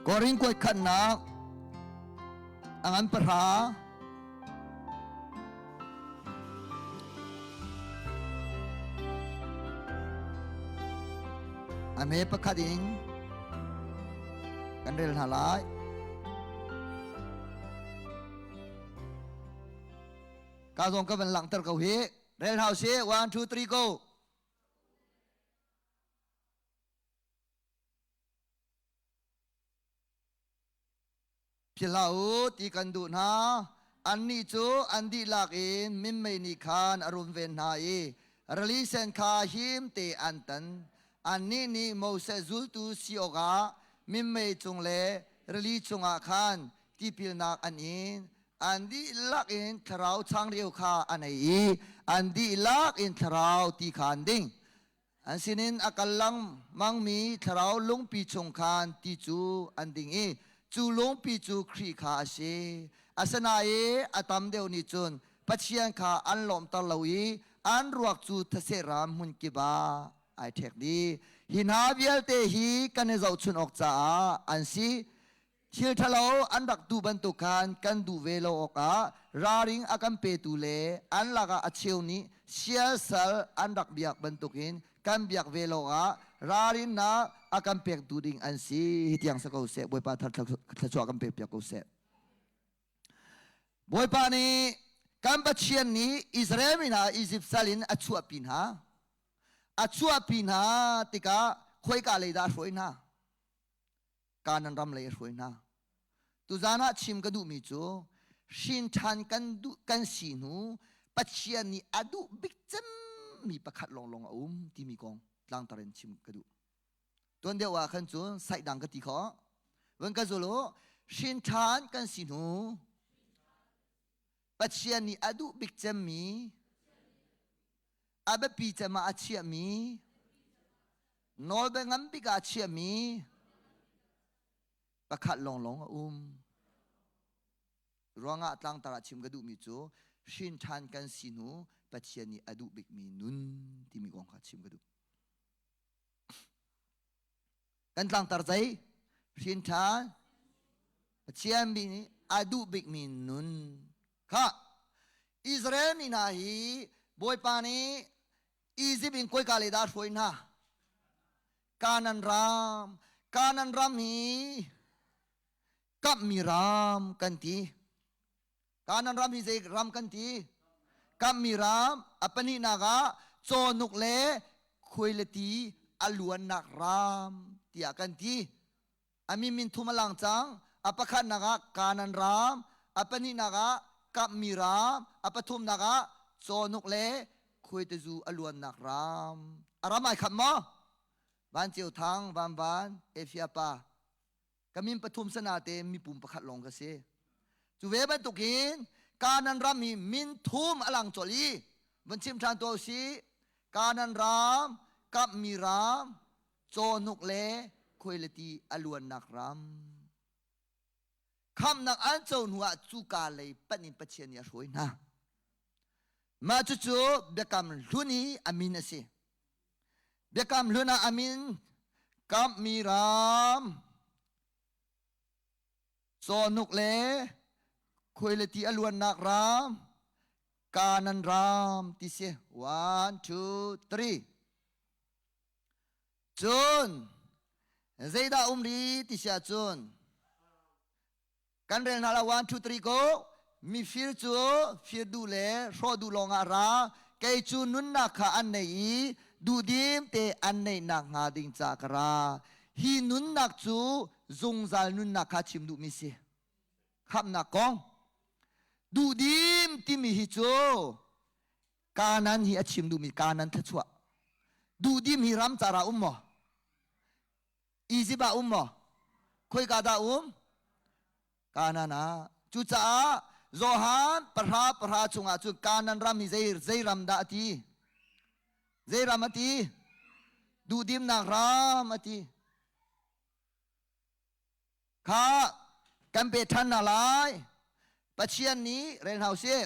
Korin kuat khatnak a ngan pahra. A me pakhat in kan rel hna lai. Ka zong ka van langhter ko hi. Rel hau si. 1 2 3 go. Philh hlah u ti kan duh hna. Annih cu an dihlak in minmei nih khan a runven hna i rili sen kha him te an tan. Annih nih Moses zultu si awkah minmei cung le rili cungah khan tipilnak an in. An dihlak in thlarau changreu kha an ei i an dihlak in thlarau ti kha an ding. An sinin a kal lengmangmi thlarau lungpi chung khan ti cu an ding i cu lungpi cu Khrih kha a si. Asinain a tam deuh nih cun Pathian kha an lawmhter lo i an ruak cu thase ram hmun kip ah ai ṭhek dih. Hi hna vialte hi kan i zohchunh awk caah an si. Thil ṭhalo an rak duh bantuk khan kan duh ve lo awkah ralring a kan petu le an lakah a cheu nih siasal an rak biak bantukin kan biak ve lo ah ralrinnak a kan pektu ding an si. Hi tiang sa ko seh. Bawipa thar thluachuah kan pekpiak ko seh. Bawipa nih kan Pathian nih Israel mi hna Izipt sal in a chuahpi hna. A chuahpi hna tikah khoika lei dah a hruai hna? Kanan ram lei a hruai hna. Tuzan ah chim ka duhmi cu hrin ṭhan kan duh kan si hnu Pathian nih a duh bik cemmi pakhat lawnglawng a um timi kong tlangtar in chim ka duh. Tuan deuh ah khan cun saihdang ka ti khawh. Van ka zul u, hrin ṭhan kan si hnu Pathian nih a duh bik cemmi a biapi cem ah a chiahmi nawlbia ngan bik ah a chiahmi pakhat lawnglawng a um. Ruangah tlangtar ah chim ka duhmi cu hrin ṭhan kan si hnu Pathian nih a duh bikmi nun timi kong kha chim ka duh. Kan tlangtar zei? Hrin ṭhan Pathian nih a duh bikmi nun kha Israel mi hna hi Bawipa nih Izipt in koika lei dah a hruai hna? Kanan ram. Kanan ram hi kamhmi ram kan ti. Kanan ram hi zei ram kan ti? Kamhmi ram. A pahnihnak ah cawhnuk le khuailati a luannak ram tiah kan ti. A min min thum a lang cang. A pakhatnak ah Kanan ram, a pahnihnak ah kamhmi ram, a pathumnak ah cawhnuk le khuaitazu a luannak ram. A ram ai khat maw? Van Ceu Thang, Van Van, Efia pa. Ka min pathum sana te mipum pakhat lawng ka si. Cu ve bantukin Kanan ram hi min thum a lang colh i van chim ṭhan tuah usih. Kanan ram, kamhmi ram, cawhnuk le khuailati a luannak ram. Khamnak an co hnuah cuka lei panh in Pathian nih a hruai hna. Mah cucu Biakam Hlun i a min a si. Biakam Hlun ah a min kamhmi ram, cawhnuk le khuailati a luannak ram, Kanan ram ti si. 1, 2, 3. Cun zeidah um rih ti si ahcun kan rel hna la 1 2 3 go mifir cu fir duh le hrawh duh lawngah ra kei cu nunnak kha an nei i duhdim te an neihnak hnga ding ca ka ra hi nunnak cu zungzal nunnak kha chim duhmi si khamhnak kong duhdim timi hi cu Kanan hi a chim duhmi Kanan thluachuah. Duhdim hi ram car ah um maw? Egypt ah um maw? Khoika dah um? Kanan ah. Cucaah Johan pahra pahra chungah cun Kanan ram hi zei, zei ram dah a ti? Zei ram a ti? Duhdimnak ram a ti. Kha kan pe ṭhan hna lai. Pathian nih rel hna usih.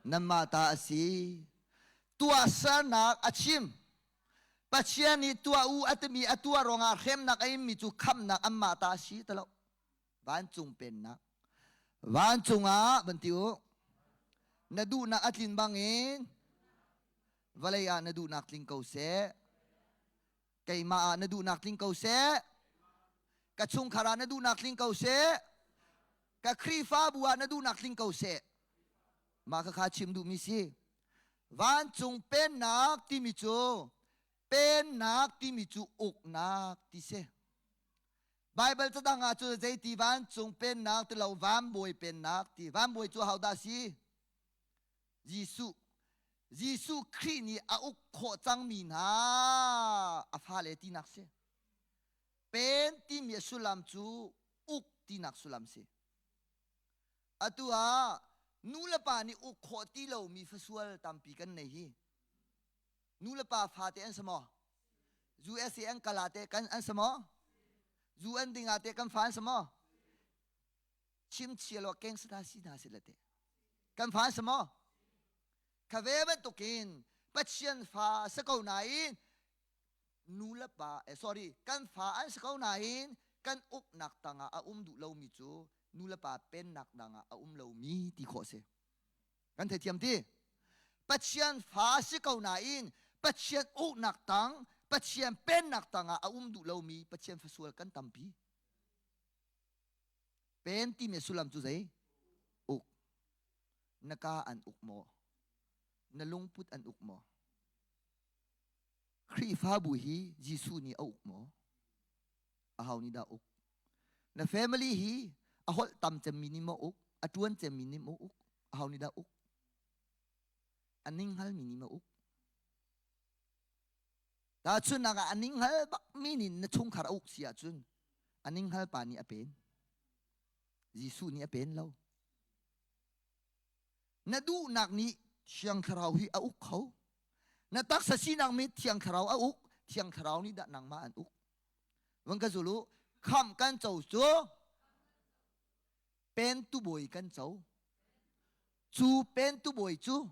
Nanmah ta a si. Tuahsernak a chim. Pathian nih tuah u a timi a tuah ruangah hremnak a inmi cu khamhnak anmah ta a si ti lo. Vancung pennak. Vancung ah van ti u. Na duhnak a tlin bangin vawlei ah na duhnak tling ko seh. Keimah ah na duhnak tling ko seh. Ka chungkhar ah na duhnak tling ko seh. Ka Khrihfabu ah na duhnak tling ko seh. Mah kha chim duhmi si. Vancung pennak timi cu pennak timi cu uknak ti si. Baibal cadang ah cun zeiti vancung pennak ti lo vanbawi pennak ti. Vanbawi cu hodah si? Jesuh. Jesuh Khrih nih a uk khawh cangmi hna a fale tinak si. Pen timi a sullam cu uk tinak sullam si. Atu ah nu le pa nih uk khawh ti lomi fasual tampi kan nei hi. Nu le pa fate an si maw? USA an kal ah teh kan an si maw? Zu an ding ah teh kan fa an si maw? Chim chia lo keng sata si hna si le teh. Kan fa an si maw? Kha ve bantukin Pathian fa si ko nain nu le pa eh, sorry kan fa an si ko nain kan uknak tangah a um duh lomi cu nu le pa pennak dangah a um lomi ti khawh si. Kan theithiam ti? Pathian fa si ko nain Pathian uknak tang, Pathian pennak tangah a um duh lomi Pathian fasual kan tampi. Pen timi sullam cu zei? Uk. Na ka an uk maw? Na lungput an uk maw? Khrihfabu hi Jesuh nih a uk maw? Aho nih dah uk? Na family hi a holh tam cemmi nih maw uk? A ṭuan cemmi nih maw uk? Aho nih dah uk? A ninghngalmi nih maw uk? Tahchunhnak ah a ninghngal bakmi nih na chungkhar a uk si ahcun a ninghngal pa nih a pen. Jesuh nih a pen lo. Na duhnak nih Thiang Thlarau hi a uk kho. Na taksa sinak mit Thiang Thlarau a uk. Thiang Thlarau nih dah nangmah an uk. Vang ka zul u, khamh kan co cu pentu bawi kan co. Cu pentu bawi cu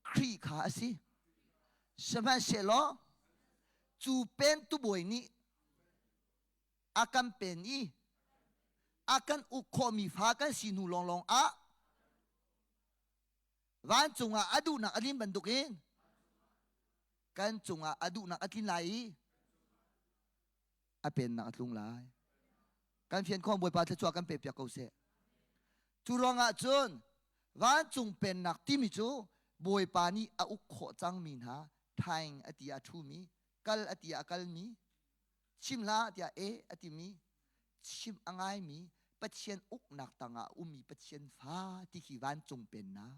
Khrih kha a si. Sihmanhsehlaw cu pentu bawi nih a kan pen i a kan uk khawhmi fa kan si hnu lawnglawng ah vancung ah a duhnak a tlin bantukin kan cungah a duhnak a tlin lai i a pennak a tlung lai. Kan fian khawm Bawipa thluachuah kan pe piak ko seh. Cu ruangah cun vancung pennak timi cu Bawipa nih a uk khawh cangmi hna thaing a ti a ṭhumi, kal a ti a kalmi, chim hlah tiah e a timi, chim a ngaimi Pathian uknak tangah a ummi Pathian fa ti khi vancung pennak.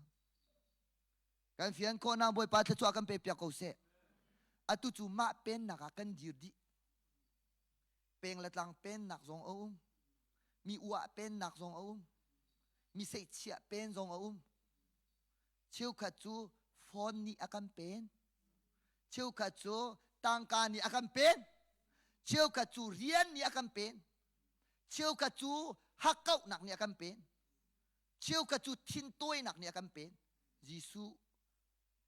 Kan fian khawhnak Bawipa thluachuah kan pe piak ko seh. Atu cu mah pennak ah kan dir dih. Peng le tlang pennak zong a um. Mi uah pennak zong a um. Mi seihchiah pen zong a um. Cheukhat cu phone nih a kan pen. Cheukhat cu tangka nih a kan pen. Cheukhat cu rian nih a kan pen. Cheukhat cu hakkauhnak nih a kan pen. Cheukhat cu thintawinak nih a kan pen. Jesuh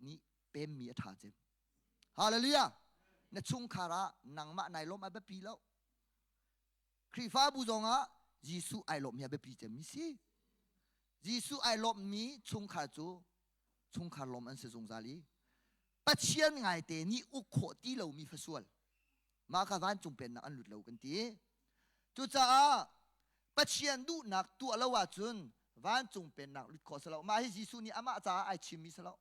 nih pemmi a ṭha cem. Hallelujah! Na chungkhar ah nangmah nai lawmh a biapi lo. Khrihfabu zongah Jesuh ai lawmh hi a biapi cemmi si. Jesuh ai lawmhmi chungkhar cu chungkhar lawm an si zungzal i Pathian ngaite nih uk khawh ti lomi fasual mah kha vancung pennak an lut lo kan ti. Cucaah Pathian duhnak tuah lo ahcun vancung pennak lut khawh si lo. Mah hi Jesuh nih amah caah ai chimmi si lo.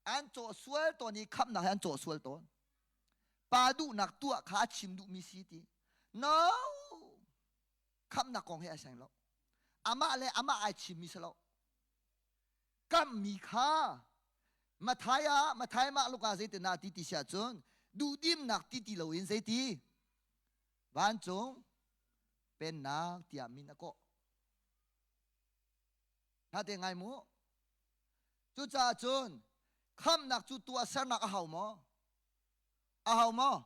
An cawh sual tawn i khamhnak he an cawh sual tawn. Pa duhnak tuah kha a chim duhmi si ti. No! Khamhnak kong he ai seng lo. Amah le amah ai chimmi si lo. Kamhmi kha Mathai ah Mathai mah luka zeitin ah ti ti si ahcun duhdimnak ti ti loin zeiti vancung pennak tiah min a kawh. Hna te ngai mu. Cucaah cun khamhnak cu tuahsernak a hau maw? A hau maw?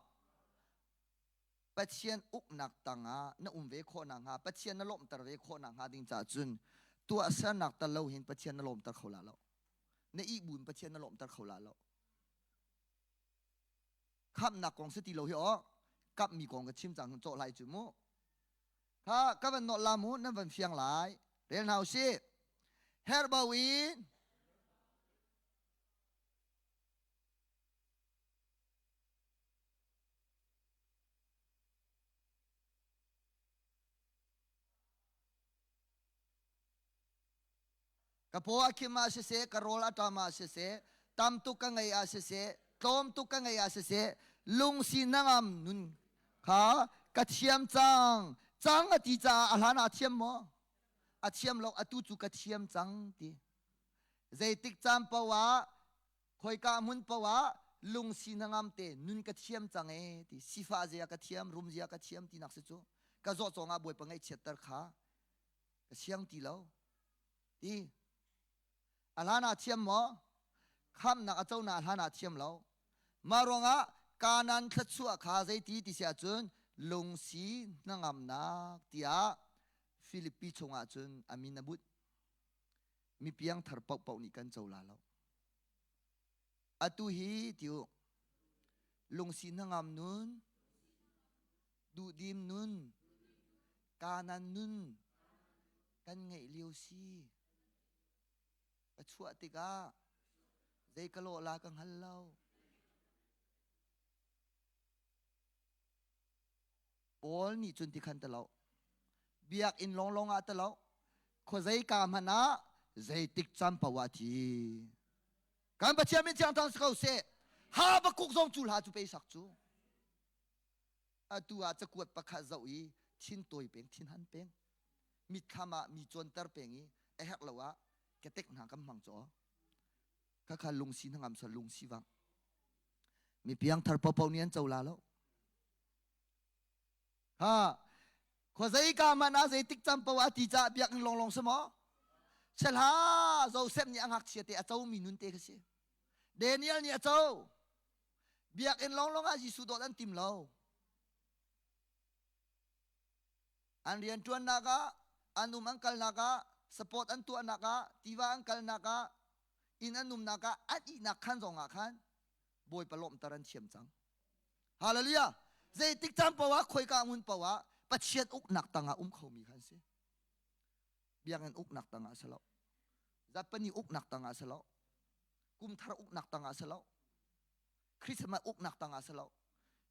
Pathian uknak tangah na um ve khawh nakhnga, Pathian na lawmhter ve khawh nakhnga ding caah cun. Tuahsernak tal lo hin Pathian na lawmter kho la lo. Na ih buin Pathian na lawmter kho la lo. Khamhnak kong si ti lo hi aw kapmi kong ka chim cang cawh lai cu mu. Kha ka van nawh la mu nan van fiang lai. Rel hna usih. Herhbau in Ka paw a khim ah siseh, ka rawl a ṭam ah siseh, tam tuk ka ngei ah siseh, tlawm tuk ka ngei ah siseh, lungsi hnangam nun kha ka thiam cang. Cang a ti caah a hlan ah thiam maw? A thiam lo, atu cu ka thiam cang ti. Zeitik caan paoh ah khoika hmun paoh ah lungsi hnangam te nun ka thiam cang ee ti sifah zia ka thiam rum zia ka thiam tinak si cu ka zawh cawng ah bawipa ngaihchiatter kha ka siang ti lo ti a hlan ah thiam maw khamnak a co na a hlan ah thiam lo mah ruangah Kanan thluachuah kha zeiti ti si ahcun lungsi hnangamnak tiah Filipi chungah cun a min a but mi piangthar paohpaoh nih kan co la lo atu hi tiu lungsi hnangam nun duhdim nun Kanan nun kan ngeih lio si. Ka chuah tikah zei ka lawh la ka hngal lo. Paul nih cun tikhan ti lo. Biakinn lawnglawng ah ti lo. Khuazei ka hmanh ah zeitik caan paoh ah thi. Kan Pathian min thiang thang si ko seh. Habakuk zong cu hla cu pe sak cu. Atu ah cakuat pakhat zoh i thin tawi peng, thin han peng, mitthlam ah mi cuanter peng i a herh lo ah ketek hna kan hmang caw. Khakha lungsi hnangam sal lungsi vang. Mi piangthar popo nih an co la lo. Ha khuazei ka man ah zeitik cam po ah ti ca biakinn longlong si maw? Sela Joseph nih a ngakchia te a co mi nun te kha si. Daniel nih a co. Biakinn lawnglawng ah Jesuh dawt an tim lo. An rianṭuannak ah, an um an kalnak ah, support an tuahnak ah, tiva an kalnak ah, inn an umnak ah, an ihnak khan zong ah khan Bawipa lawmhter an thiam cang. Hallelujah! Zeitik caan paoh ah, khoika hmun paoh ah Pathian uknak tangah um khomi kha an si. Biakinn uknak tangah si lo. Zatpani uknak tangah si lo. Kumthar uknak tangah si lo. Christmas uknak tangah si lo.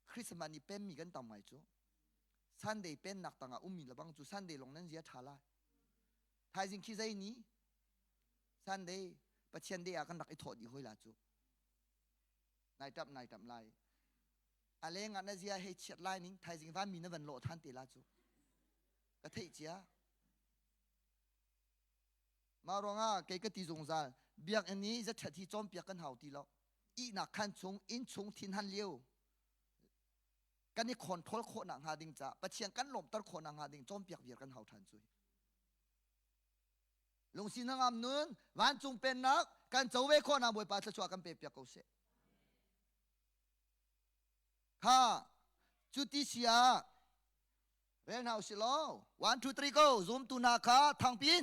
Christmas ni penmi kan tam ngai cu. Sunday pennak tangah ummi lebang cu Sunday long nan zia ṭha lai. Thaizing khi zei ni? Sunday Pathian day ah kan rak i thawh dih hoi la cu. Nai ṭap nai ṭap lai. A leng ah na zia hei chiat lai ning thaizing van mi na van lawh ṭhan te la cu. Ka theih cia. Mah ruangah kei ka ti zungzal biakinn i zaṭhat hi cawnpiak kan hau ti lo. Ihnak khan chung inn chung thinhan lio kan i control khawhnak hnga ding caah Pathian kan lawmhter khawhnak hnga ding cawnpiak viar kan hau ṭhan cu. Lungsi hnangam nun vancung pennak kan co ve khawhnak Bawipa thluachuah kan pe piak ko seh. Kha cuti si ah Rel hna usih law. 1 2 3 go. Zumtu hna kha thangpin.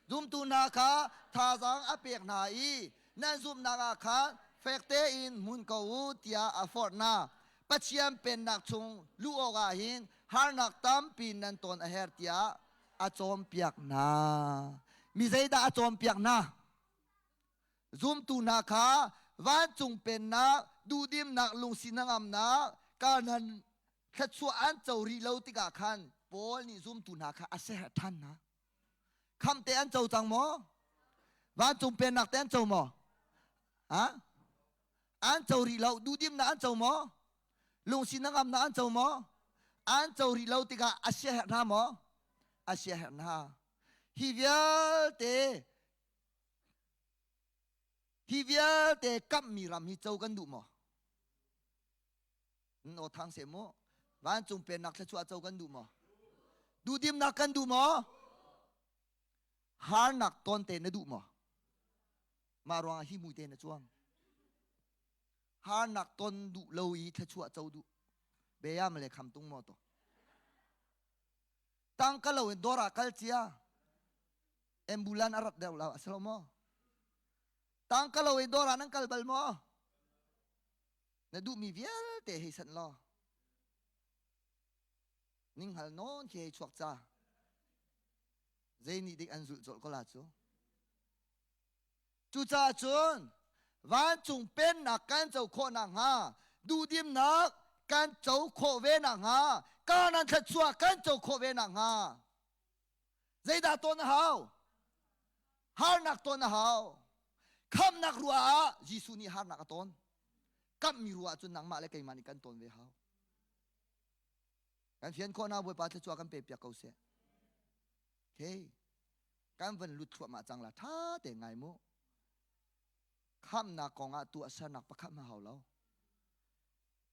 Zumtu hna kha thazaang a pek hna i nan zumhnak ah khan fek tein hmun ko u tiah a forh hna. Pathian pennak chung luh awkah hin harnak tampi nan ton a herh tiah a cawnpiak hna. Mi zeidah a cawnpiak hna? Zumtu hna kha vancung pennak, duhdimnak, lungsi hnangamnak, karhlan thluachuah an co rih lo tikah khan Paul nih zumtu hna kha a serh ṭhan hna. Khamte an co cang maw? Vancung pennak te an co maw? Ha? An co rih lo. Duhdimnak an co maw? Lungsi hnangamnak an co maw? An co rih lo tikah a siaherh hna maw? A siaherh hna. Hi vialte hi vialte kamhmi ram hi co kan duh maw? Aw thang seh mu. Vancung pennak thluachuah co kan duh maw? Duhdimnak kan duh maw? Harnak ton te na duh maw? Mah ruangah hi mui te na cuang. Harnak ton duh lo i thluachuah co duh. Beyam le kham tung maw to. Tangka lo in dawr ah kal cia. Ambulan a rat deuh lo a si lo maw? Tangka lo in dawr ah nan kal bal maw? Na duhmi vialte hei sanh law ninghngal nawn khi hei chuak ca. Zei nih dik an zulh colh ko la cu. Cucaah cun vancung pennak kan co khawh nakhnga duhdimnak kan co khawh ve nakhnga Kanaan thluachuah kan co khawh ve nakhnga zeidah ton a hau? Harnak ton a hau. Khamnak ruah ah Jesuh nih harnak a ton. Kamhmi ruah cun nangmah le keimah nih kan ton ve hau. Kan fian khawh na Bawipa thluachuah kan pe piak ko seh. Okay. Kan van lut thluahmah cang la tha te ngai mu. Khamnak kong ah tuahsernak pakhat ma hau lo.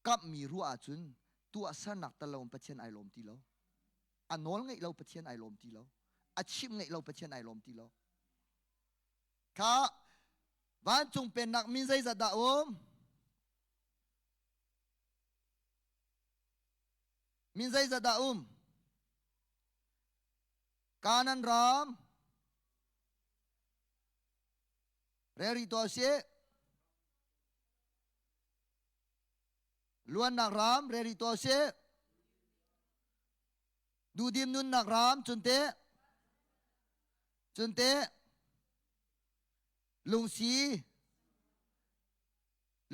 Kamhmi ruah ahcun tuahsernak tal lo Pathian ai lawm ti lo. A nawl ngeih lo Pathian ai lawm ti lo. A chimh ngeih lo Pathian ai lawm ti lo. Kha vancung pennak min zeizat dah um? Min zeizat dah um? Kanan ram rel rih tuah usih. Luannak ram rel rih tuah usih. Duhdim nunnak ram cunte cunte lungsi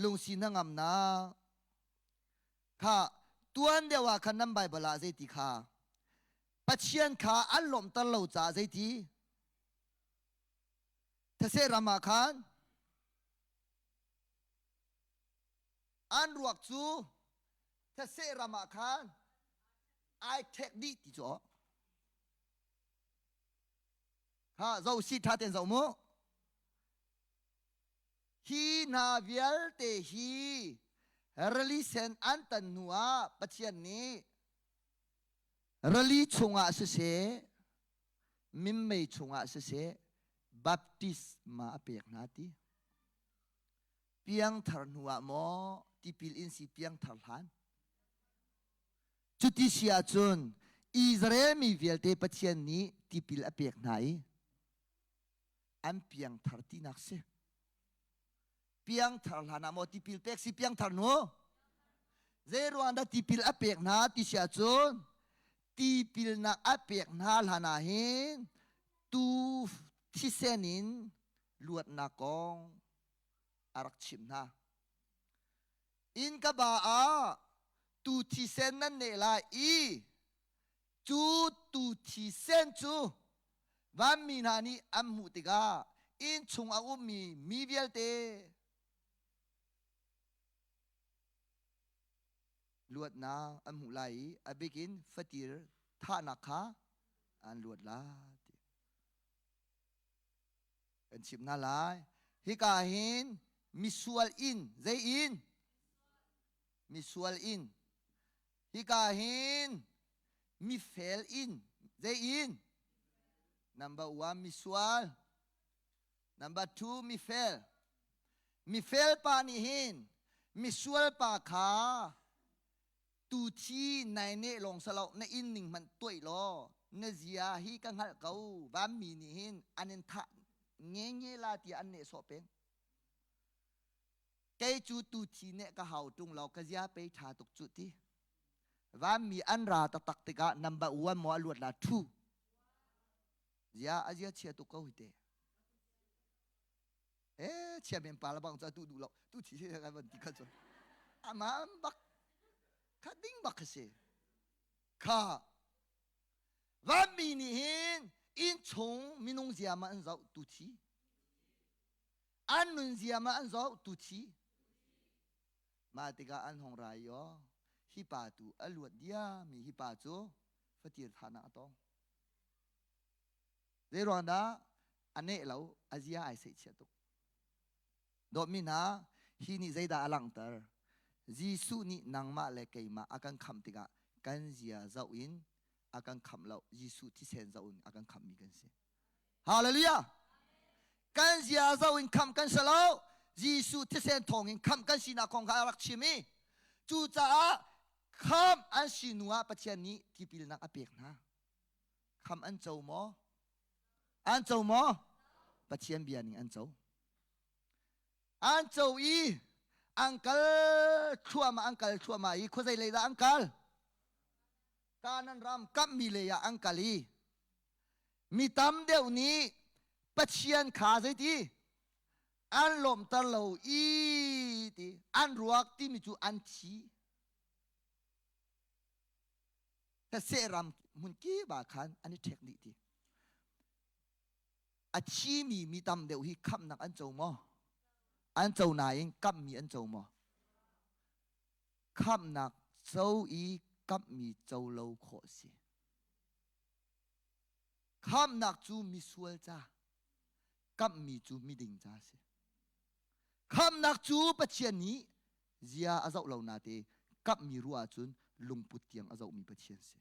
lungsi hnangamnak kha tuan deuh ah khan nan Bible ah zeiti kha Pathian kha an lawmhter lo caah zeiti these ram ah khan an ruak cu these ram ah khan ai ṭhek dih ti cu ha zoh si ṭha ten zoh mu Hi hna vialte hi rili sen an tan hnu ah Pathian nih rili chungah siseh, minmei chungah siseh, baptisma a pek hna ti. Piangthar hnu ah maw tipil in si piangthar hlan? Cuti si ahcun Israel mi vialte Pathian nih tipil a pek hna i an piangthar tinak si. Piangthar hlan ah maw tipil pek si piangthar nu? Zei ruang dah tipil a pek hna ti si ahcun tipilnak a pek hna hlan ah hin tu thisen in luatnak kong a rak chimh hna. Inn ka ba ah tu thisen nan neh lai i cu tu thisen cu vanmi hna nih an hmuh tikah inn chung a ummi mi vialte luatnak an hmuh lai i a bikin fatir thahnak kha an luat lai ti kan chimh hna lai. Hika hin misual inn zei inn? Misual inn. Hika hin mifel inn zei inn? Number one misual. Number two mifel. Mifel pa nih hin misual pa kha tu thi nai ne lawng salo na inn ning hmanh tuai law na zia hi ka hngalh ko vanmi nih hin an in thah nge nge la tiah an neh sawh peng kei cu tu thi ne ka hau tung lo ka zia pei tha tuk cu ti vanmi an ra taktak tikah number one mo a luat la two zia a zia chia tuk ko hi te eh chia men pa la bang cu tu duh lo tu thi si ka van ti kha cu ama bak kha ding bak kha si kha vanmi nih hin inn chung minung zia ma an zoh tu thi an nun zia ma an zoh tu thi mah tikah an hong rai yo hi pa tu a luat dia mi hi pa cu fatir thahnak a tong Zei ruang dah a neh lo, a zia ai seihchiah tuk. Dawtmi hna, hi nih zeidah a langhter? Jesuh nih nangmah le keimah a kan khamh tikah kan zia zoh in a kan khamh lo. Jesuh thisen zoh in a kan khamhmi kan si. Hallelujah! Kan zia zoh in khamh kan si lo. Jesuh thisen thawng in khamh kan sinak kong kha a rak chim i cucaah khamh an si hnu ah Pathian nih tipilnak a pek hna. Kham an co maw? An co maw? Pathian bia ning an co. An co i an kal thluahmah an kal thluahmah i khuazei lei dah an kal? Kanan ram kamhmi lei ah an kal i mi tam deuh nih Pathian kha zeiti an lawmhter lo i ti an ruak timi cu an thi. Thetse ram hmun kip ah khan an i ṭhek dih ti. A thimi mi tam deuh hi khamhnak an co maw? An co nain kamhmi an co maw? Khamhnak co i kamhmi co lo khawh si. Khamhnak cu misual ca, kamhmi cu miding ca a si. Khamhnak cu Pathian nih zia a zoh lo nate kamhmi ruah ahcun lungput tiang a zohmi Pathian si.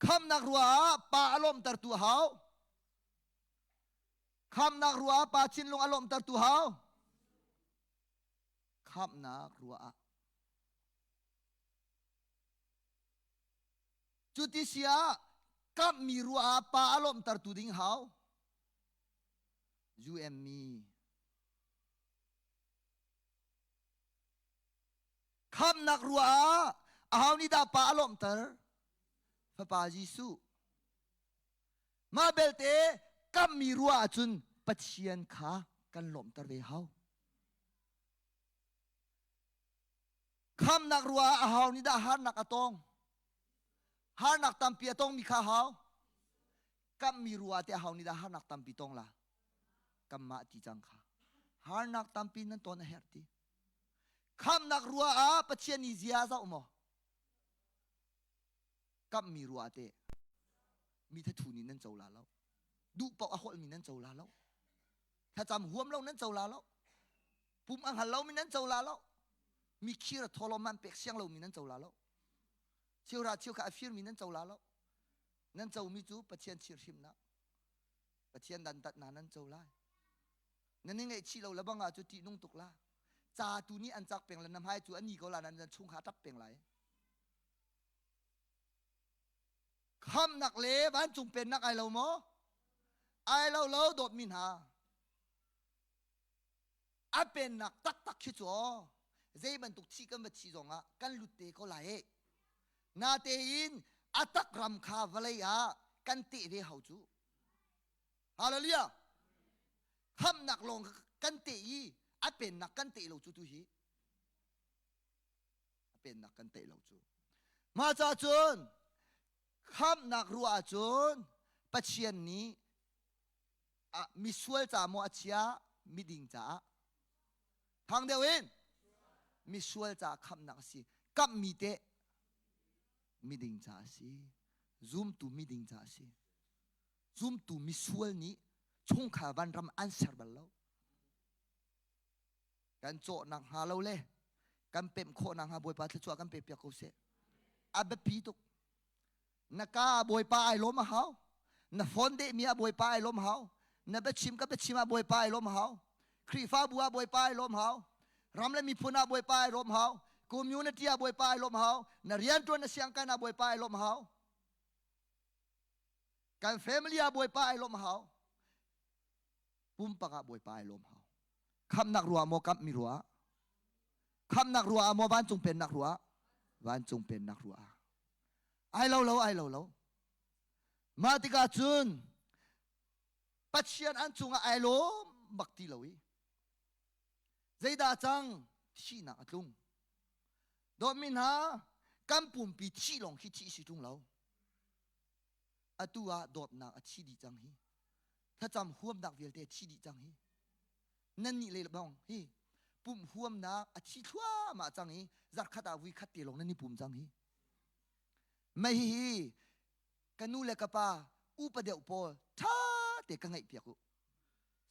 Khamhnak ruah ah pa a lawmhtertu a hau. Khamhnak ruah ah pa thinlung a lawmhtertu hau. Khamhnak ruah ah. Cuti si ah kamhmi ruah ah pa a lawmhtertu ding hau. UM mi Khamnak ruah ah aho nih dah pa a lawmhter? Fapa Jesuh. Mah belte kammi ruah ahcun Pathian kha kan lawmhter ve hau. Khamnak ruah ah aho nih dah harnak a tong? Harnak tampi a tongmi kha hau. Kammi ruah te aho nih dah harnak tampi tong la? Kanmah ti cang kha. Harnak tampi nan ton a herh ti. Khamnak ruah ah Pathian nih zia zoh maw? Kamhmi ruah te mi thathu nih nan co la lo. Duh paoh a holhmi nan co la lo. Thlacam huam lo nan co la lo. Pum a hngal lomi nan co la lo. Mi khir a thawlawm man pek siang lomi nan co la lo. Cheuhra cheukhat a firmi nan co la lo. Nan comi cu Pathian chirhrimnak. Pathian dantatnak nan co lai. Nan i ngaihchih lo lebang ah cu ṭihnung tuk la. Ca tu nih an cak peng le na hmai cu an ni ko la nan chungkha ṭap peng lai. Khamnak le vancung pennak ai lo maw? Ai lo lo dawtmi hna. A pennak taktak khi cu aw zei bantuk thi kan va thi zongah kan lut te ko lai. Natein a tak ram kha vawlei ah kan teh ve hau cu. Hallelujah. Khamnak lawng kan teh i a pennak kan teh lo cu tu hi. A pennak kan teh lo cu. Mah ca cun khamnak ruah ahcun Pathian nih misual ca maw a chia miding caah thang deuh in misual caah khamnak a si kamhmi teh miding caah a si zumtu miding caah a si zumtu misual nih chungkhar vanram an ser bal lo kan cawhnak hnga lo le kan pemh khawhnak hnga Bawipa thluachuah kan pek piak ko seh a biapi tuk na ka Bawipa ai lawm a hau na phone dehmi ah Bawipa ai lawm hau na biachim ka biachim ah Bawipa ai lawm hau Khrihfabu ah Bawipa ai lawm hau ram le miphun ah Bawipa ai lawm hau community ah Bawipa ai lawm hau na riantuan na siangkan ah Bawipa ai lawm hau kan family ah Bawipa ai lawm hau pumpak ah Bawipa ai lawm hau khamnak ruah maw kamhmi ruah khamnak ruah maw vancung pennak ruah vancung pennak ruah ai lo lo ai lo lo mah tikah cun Pathian an cungah ai lawm bak ti lo i zeidah cang thihnak a tlung dawtmi hna kan pumpi thih lawng khi thih si ṭung lo atu ah dawtnak a thi dih cang hi thlacam huamnak vialte a thi dih cang hi nan nih le bang hi pumh huamnak a thi thluahmah cang i zarkhat ah vui khat te lawng nan i pum cang hi mei hi ka nu le ka pa upa deuh pawl ṭha te ka ngaih piak u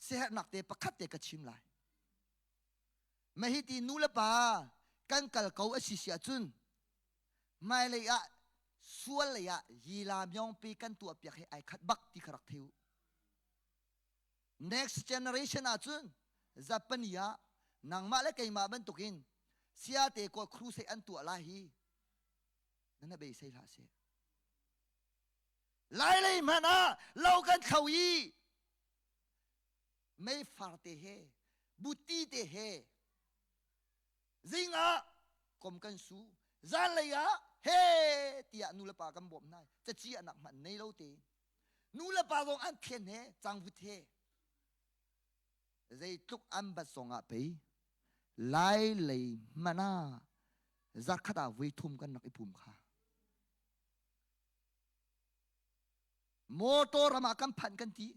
siaherhnak te pakhat te ka chim lai mei hi ti nu le pa kan kal ko a si si ahcun hmailei ah sual lei ah yila myongpi kan tuah piak hi ai khat bak ti kha rak thei u next generation ahcun Japan ah nangmah le keimah bantukin siate kaw crusade an tuah lai hi na na beisei hlah seh. Lailei hmanh ah lo kan thlo i meifar te he buti te he zing ah kom kan su zanlei ah he tiah nu le pa kan bawmh hna caciahnak hmanh nei lo te nu le pa zong an thlen he cangvut he zeitluk an bat zong ah pei lai lei hmanh ah zarkhat ah voi thum kan rak i pum kha Motor ram ah kan phanh kan ti.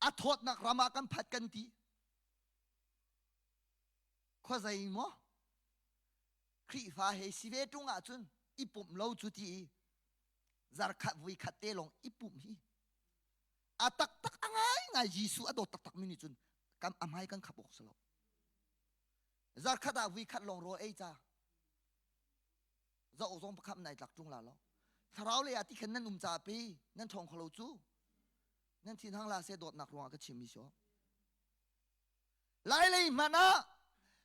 A thawtnak ram ah kan phat kan ti. Khuazei maw? Khrihfa he si ve ṭung ahcun i pumh lo cu ti i zarkhat vui khat te lawng i pumh hi a taktak a ngaingai Jesuh a dawt taktak mi nih cun kan a hmai kan khap awk si lo. Zarkhat ah vui khat lawng rawl ei ca zoh zong pakhat nai tlak ṭung la lo thlarau lei ah ti khan nan um ca pi nan ṭhawng kho lo cu nan thin hang la se dawtnak ruangah ka chim mi si lai lei hmanh ah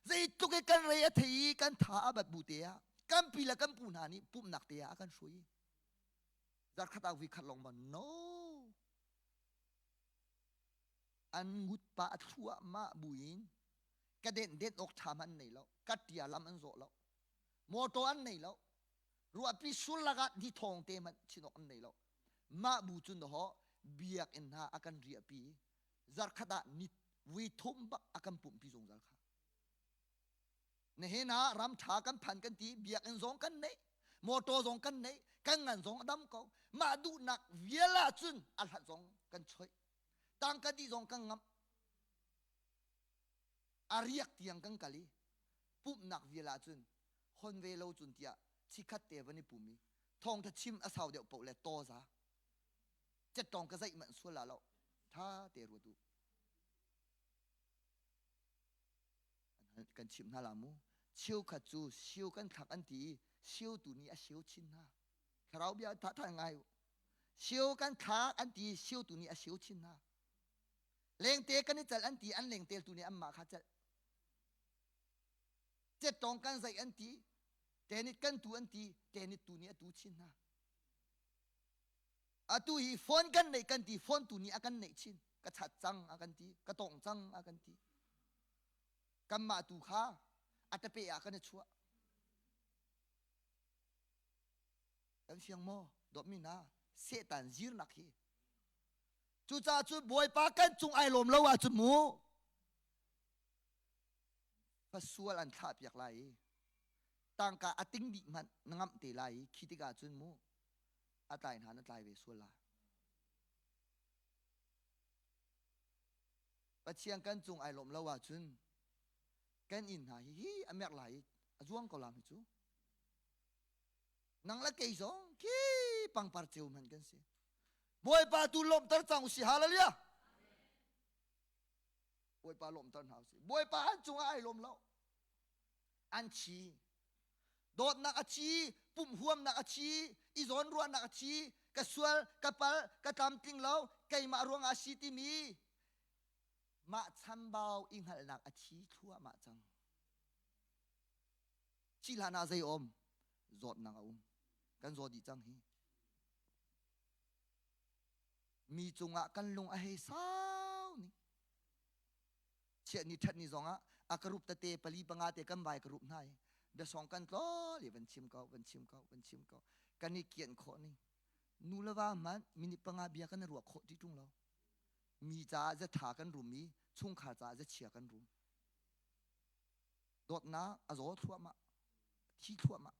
zeitluk i kan rei a thei i kan tha a bat bu te ah kan pi le kan pu hna nih pumhnak te ah a kan hrui zarkhat ah vui khat lawng ma no an ngut pa a thluahmah buin ka den den awk ṭha man nei lo ka tia lam an zawh lo Motor an nei lo. Ruahpi sur lakah ni thawng te hmanh chin awk an nei lo. Mah bu cun ho biakinn hna a kan riahpi zarkhat ah ni vui thum bak a kan pumhpi zungzal kha. Nihin ah ram ṭha kan phan kan ti biakinn zong kan nei motor zong kan nei kan ngan zong a dam ko mah duhnak vial ah cun a hlat zong kan choih tangka dih zong kan ngamh a riak tiang kan kal i pumhnak vial ahcun hon ve lo cun tiah chikhat te van i pum i thawngtha chim a sau deuh paoh le tawza cettawng ka zeih manh sual la lo tha te ruat u kan chimh hna la mu cheukhat cu siu kan thlak an ti i siu tu nih a siu chin hna thlarau bia tha tha ngai u siu kan thlak an ti siu tu nih a siu chin hna lengte kan i celh an ti an lengtel tu nih anmah kha celh Cettawng kan zeih an ti tenit kan tu an ti tenit tu nih a tu chin hna atu hi phone kan neih kan ti phone tu nih a kan neih chin ka chat cang a kan ti ka tong cang a kan ti kanmah tu kha a tape ah kan i chuah kan fiang maw dawtmi hna sehtan zirnak hi cucaah cu bawipa kan cung ai lawm lo ahcun mu fasual an thlah piak lai i tangka a ting dih hmanh na ngamh te lai i khi tikah cun mu a tlai hna na tlai ve sual lai Pathian kan cung ai lawm lo ahcun kan inn hna hi hi a merh lai i a zuang ko lam hi cu nang le kei zong khi pangpar ceu hmanh kan si Bawipa tu lawmhter cang usih hallelujah Bawipa lawmhter hna usih Bawipa an cungah ai lawm lo an chi dawtnak a chi pumh huamnak a chi i zawn ruahnak a chi ka sual ka pal ka tlamtling lo keimah ruangah a si timi mah chambau i hngalhnak a thi thluahmah cang ci hlan ah zei um zawtnak a um kan zaw dih cang hi mi cungah kan lung a hei sau ning chiat ni that ni zongah a ka rup tete pali panga te kan vai ka rup hna i biasong kan tlol i van chim ko van chim ko van chim ko kan i kian khawh ning nu le va hmanh minute panga bia kan i ruah khawh ti ṭung lo mi caah zatha kan rum i chungkhar caah zachia kan rum dawtnak a zaw thluahmah thi thluahmah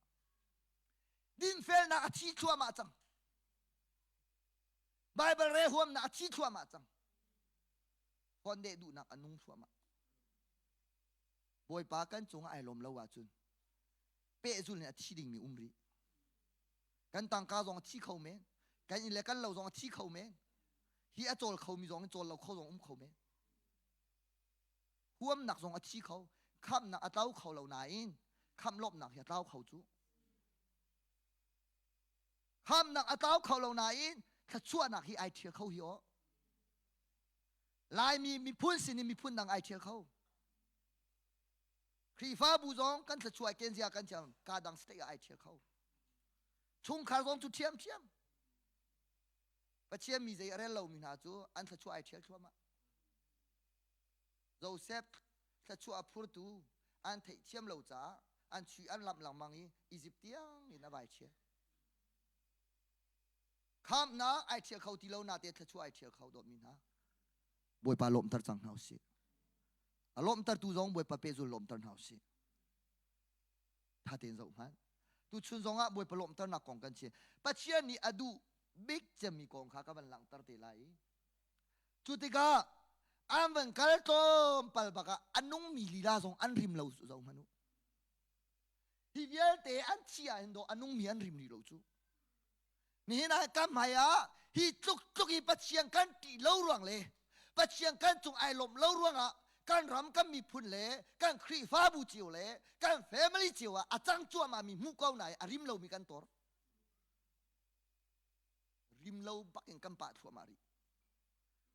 dinfelnak a thi thluahmah cang Baibal re huamnak a thi thluahmah cang Phone deh duhnak a nung thluahmah. Bawipa kan cungah ai lawm lo ahcun pehzul in a thi dingmi um rih. Kan tangka zong a thi kho men. Kan inn le kan lo zong a thi kho men. Hi a cawl khomi zong in cawl lo kho zong um kho men. Huamnak zong a thi kho. Khamnak a tlau kho lo nain khamh lawmhnak hi a tlau kho cu. Khamnak a tlau kho lo nain thluachuahnak hi ai ṭhial kho hi aw. Laimi miphun sin in miphun dang ai ṭhial kho. Khrihfabu zong kan thluachuah kenzia kan thiam ka dang state ah ai ṭhial kho. Chungkhar zong cu ṭhiamṭhiam. Pathian mi zei a rel lomi hna cu an thluachuah ai ṭhial thluahmah. Joseph thluachuah a phurtu an theihthiam lo caah an chuih an lamh lengmang i Izipt tiang in a vai ṭhial. Khamnak ai ṭhial kho ti lo na te thluachuah ai ṭhial kho dawtmi hna. Bawipa lawmhter cang hna usih. A lawmhtertu zong Bawipa pehzul lawmhter hna usih. Tha tein zoh hmanh. Tuchun zong ah Bawipa lawmhternak kong kan chim. Pathian nih a duh bik cemmi kong kha ka van langhter te lai. Cu tikah an van kal tlawmpal bak ah a nungmi lila zong an rim lo zoh hmanh u. Hi vialte an thi ah hin dawh a nungmi an rim rih lo cu. Nihin ah kan hmai ah hi tluk tluk i Pathian kan ṭih lo ruang le Pathian kan cung ai lawmh lo ruangah kan ram kan miphun le kan Khrihfabu cio le kan family cio ah a cang cuahmah mi hmuh ko nain a rim lomi kan tor. Rim lo bak in kan pah thluahmah rih.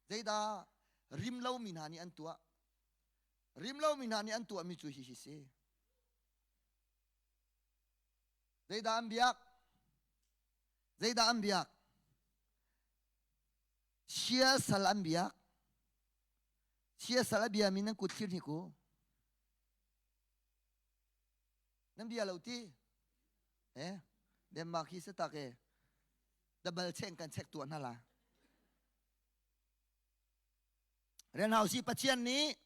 Zeidah rim lomi hna nih an tuah? Rim lomi hna nih an tuahmi cu hihi si. Zeidah an biak? Zeidah an biak? Siasal an biak. Siasal a biami nan kut thlir hnik u. Nan bia lo ti? Eh, Denmark hi satak e. Double check kan check tuah hna la. Renhau si Pathian nih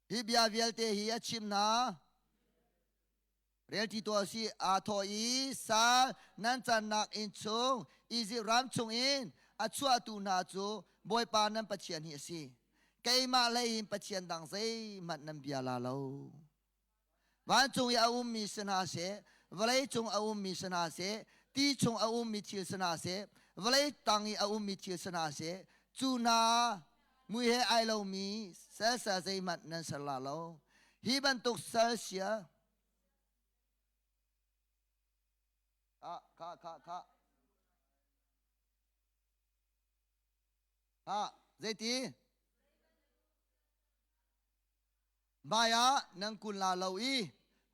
Hi bia vialte hi a chim hna. Relṭi tuah si aa thawh i sal nan cannak inn chung Izipt ram chungin a chuahtu hna cu Bawipa nan Pathian hi a si. Keimah hlei in Pathian dang zeihmanh nan bia la lo. Vancung i a ummi si hna seh, vawlei cung a ummi si hna seh, ti chung a ummi thil si hna seh, vawlei tang i a ummi thil si hna seh, cu hna mui he ai lomi sel zeihmanh nan ser la lo. Hi bantuk sal sia ah kha kha kha ha zeiti Hmai ah nan kun la lo i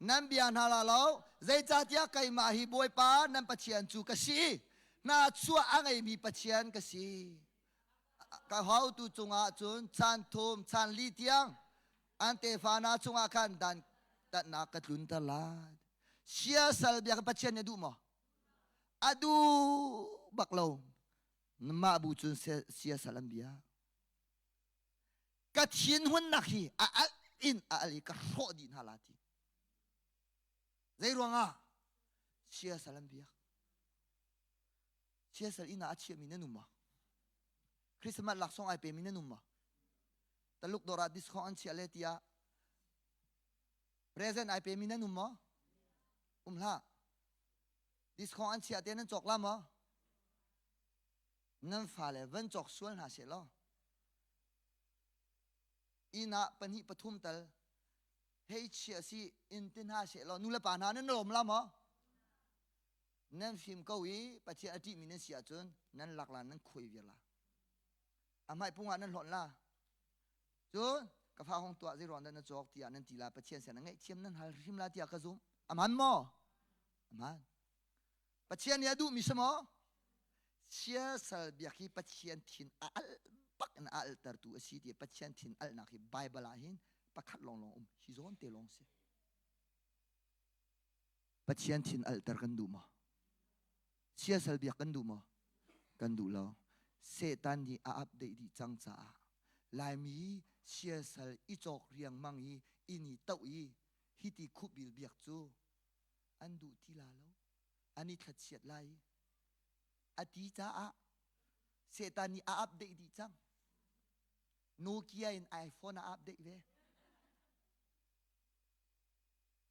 nan bia hna la lo, zeicahtiah keimah hi Bawipa nan Pathian cu ka si. Hna-chuah a ngeimi Pathian ka si. Ka hotu cungah cun chan thum, chan li tiang an tefa hna cungah khan dan tatnak ka tlunter lai. Siasal bia kha Pathian nih a duh maw? A duh bak lo. Mah bu cun siasal an bia. Ka thinhunnak hi a alh in a alh i ka hrawh dih hna la ti. Zei ruangah? Siasal an biak. Siasal inn ah a chiahmi nan um maw? Christmas laksawng ai pemi nan um maw? Taluk dawr ah discount an chiah le tiah present ai pemi nan um maw? Um hlah. Discount an chiah te nan cawk la maw? Nan fale van cawk sual hna seh law inn ah pahnih pathum tal hei chia si in ti hna seh law nu le pa hna nan lawm la maw? Nan fim ko i Pathian a ṭihmi nan si ahcun nan lak la nan khuai viar la. A hmai pung ah nan hlonh la. Cun ka fa hong tuah zeiruang dah na cawk tiah nan ti la Pathian sin ah ngaihthiam nan hal hrim la tiah ka zumh. A hman maw? A hman. Pathian nih a duhmi si maw? Siasal biak hi Pathian thin a alh bak in a alhtertu a si ti Pathian thin alhnak hi Bible ah hin pakhat lawnglawng um hi zawn te lawng si. Pathian thin alhter kan duh maw? Siasal biak kan duh maw? Kan duh lo. Satan nih a update dih cang caah Laimi siasal i cawk riangmang i inn i toh i hiti khupbil biak cu an duh ti la lo. An i thlachiat lai. A ti caah Satan nih a update dih cang. Nokia in iPhone a update ve.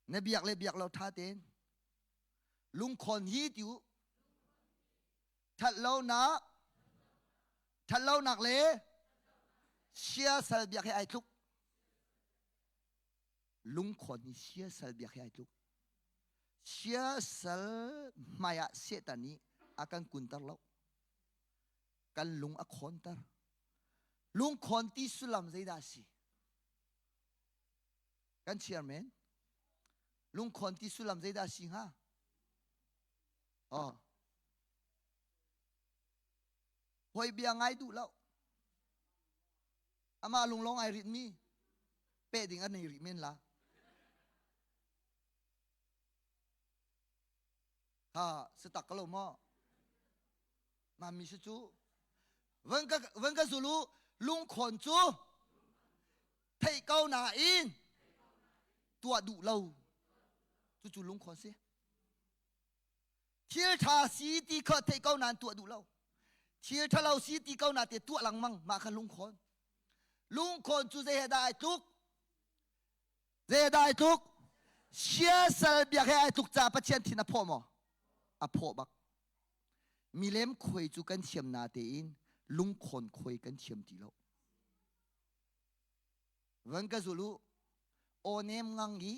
Na biak le biak lo ṭha tein lungkhawn hi ti u ṭhatlonak ṭhatlonak le siasal biak he ai tluk lungkhawn hi siasal biak he ai tluk siasal hmai ah Satan nih a kan kunter lo kan lung a khawnter lungkhawn ti sullam zeidah a si Kan chiar men. Lungkhawn ti sullam zeidah a si hnga? Oh. Hoi bia ngai duh lo. Amah lunglong ai rit mi pe ding an nei rih men la. Ha, si tak ko lo maw? Mami si cu van ka van ka zulu lungkhawn cu theih ko nain tuah duh lo cucu lungkhawn si thil ṭha si ti kha theih ko nain tuah duh lo thil ṭhalo si ti ko na te tuah lengmang mah kha lungkhawn lungkhawn cu zei he dah ai tluk zei he dah ai tluk siasal biak he ai tluk caah Pathian thin a phawh maw a phawh bak milem khuai cu kan thiam na tein lungkhawn khuai kan thiam ti lo van ka zul u aw nem ngang i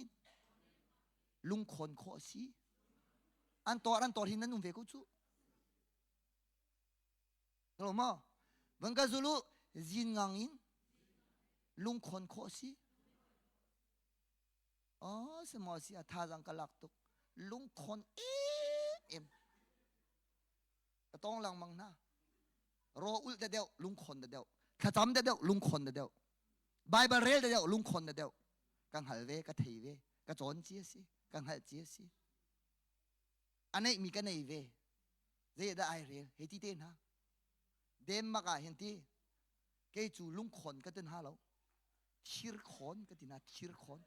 lungkhawn khawh a si an tor an tor hin nan um ve ko cu lo maw van ka zul u zin ngang in lungkhawn khawh a si Oh, si maw si a thazang ka lak tuk lungkhawn em em ka tong lengmang hna ro ulh da deuh lungkhawn da deuh thlacam da deuh lungkhawn da deuh Bible rel da deuh lungkhawn da deuh ka hngal ve ka thei ve ka cawn ci a si ka hngalh ci a si a neih mi ka nei ve zei dah ai rel hei ti te hna Denmark ah hin ti kei cu lungkhawn ka tin ha lo thir khawn ka ti na thir khawn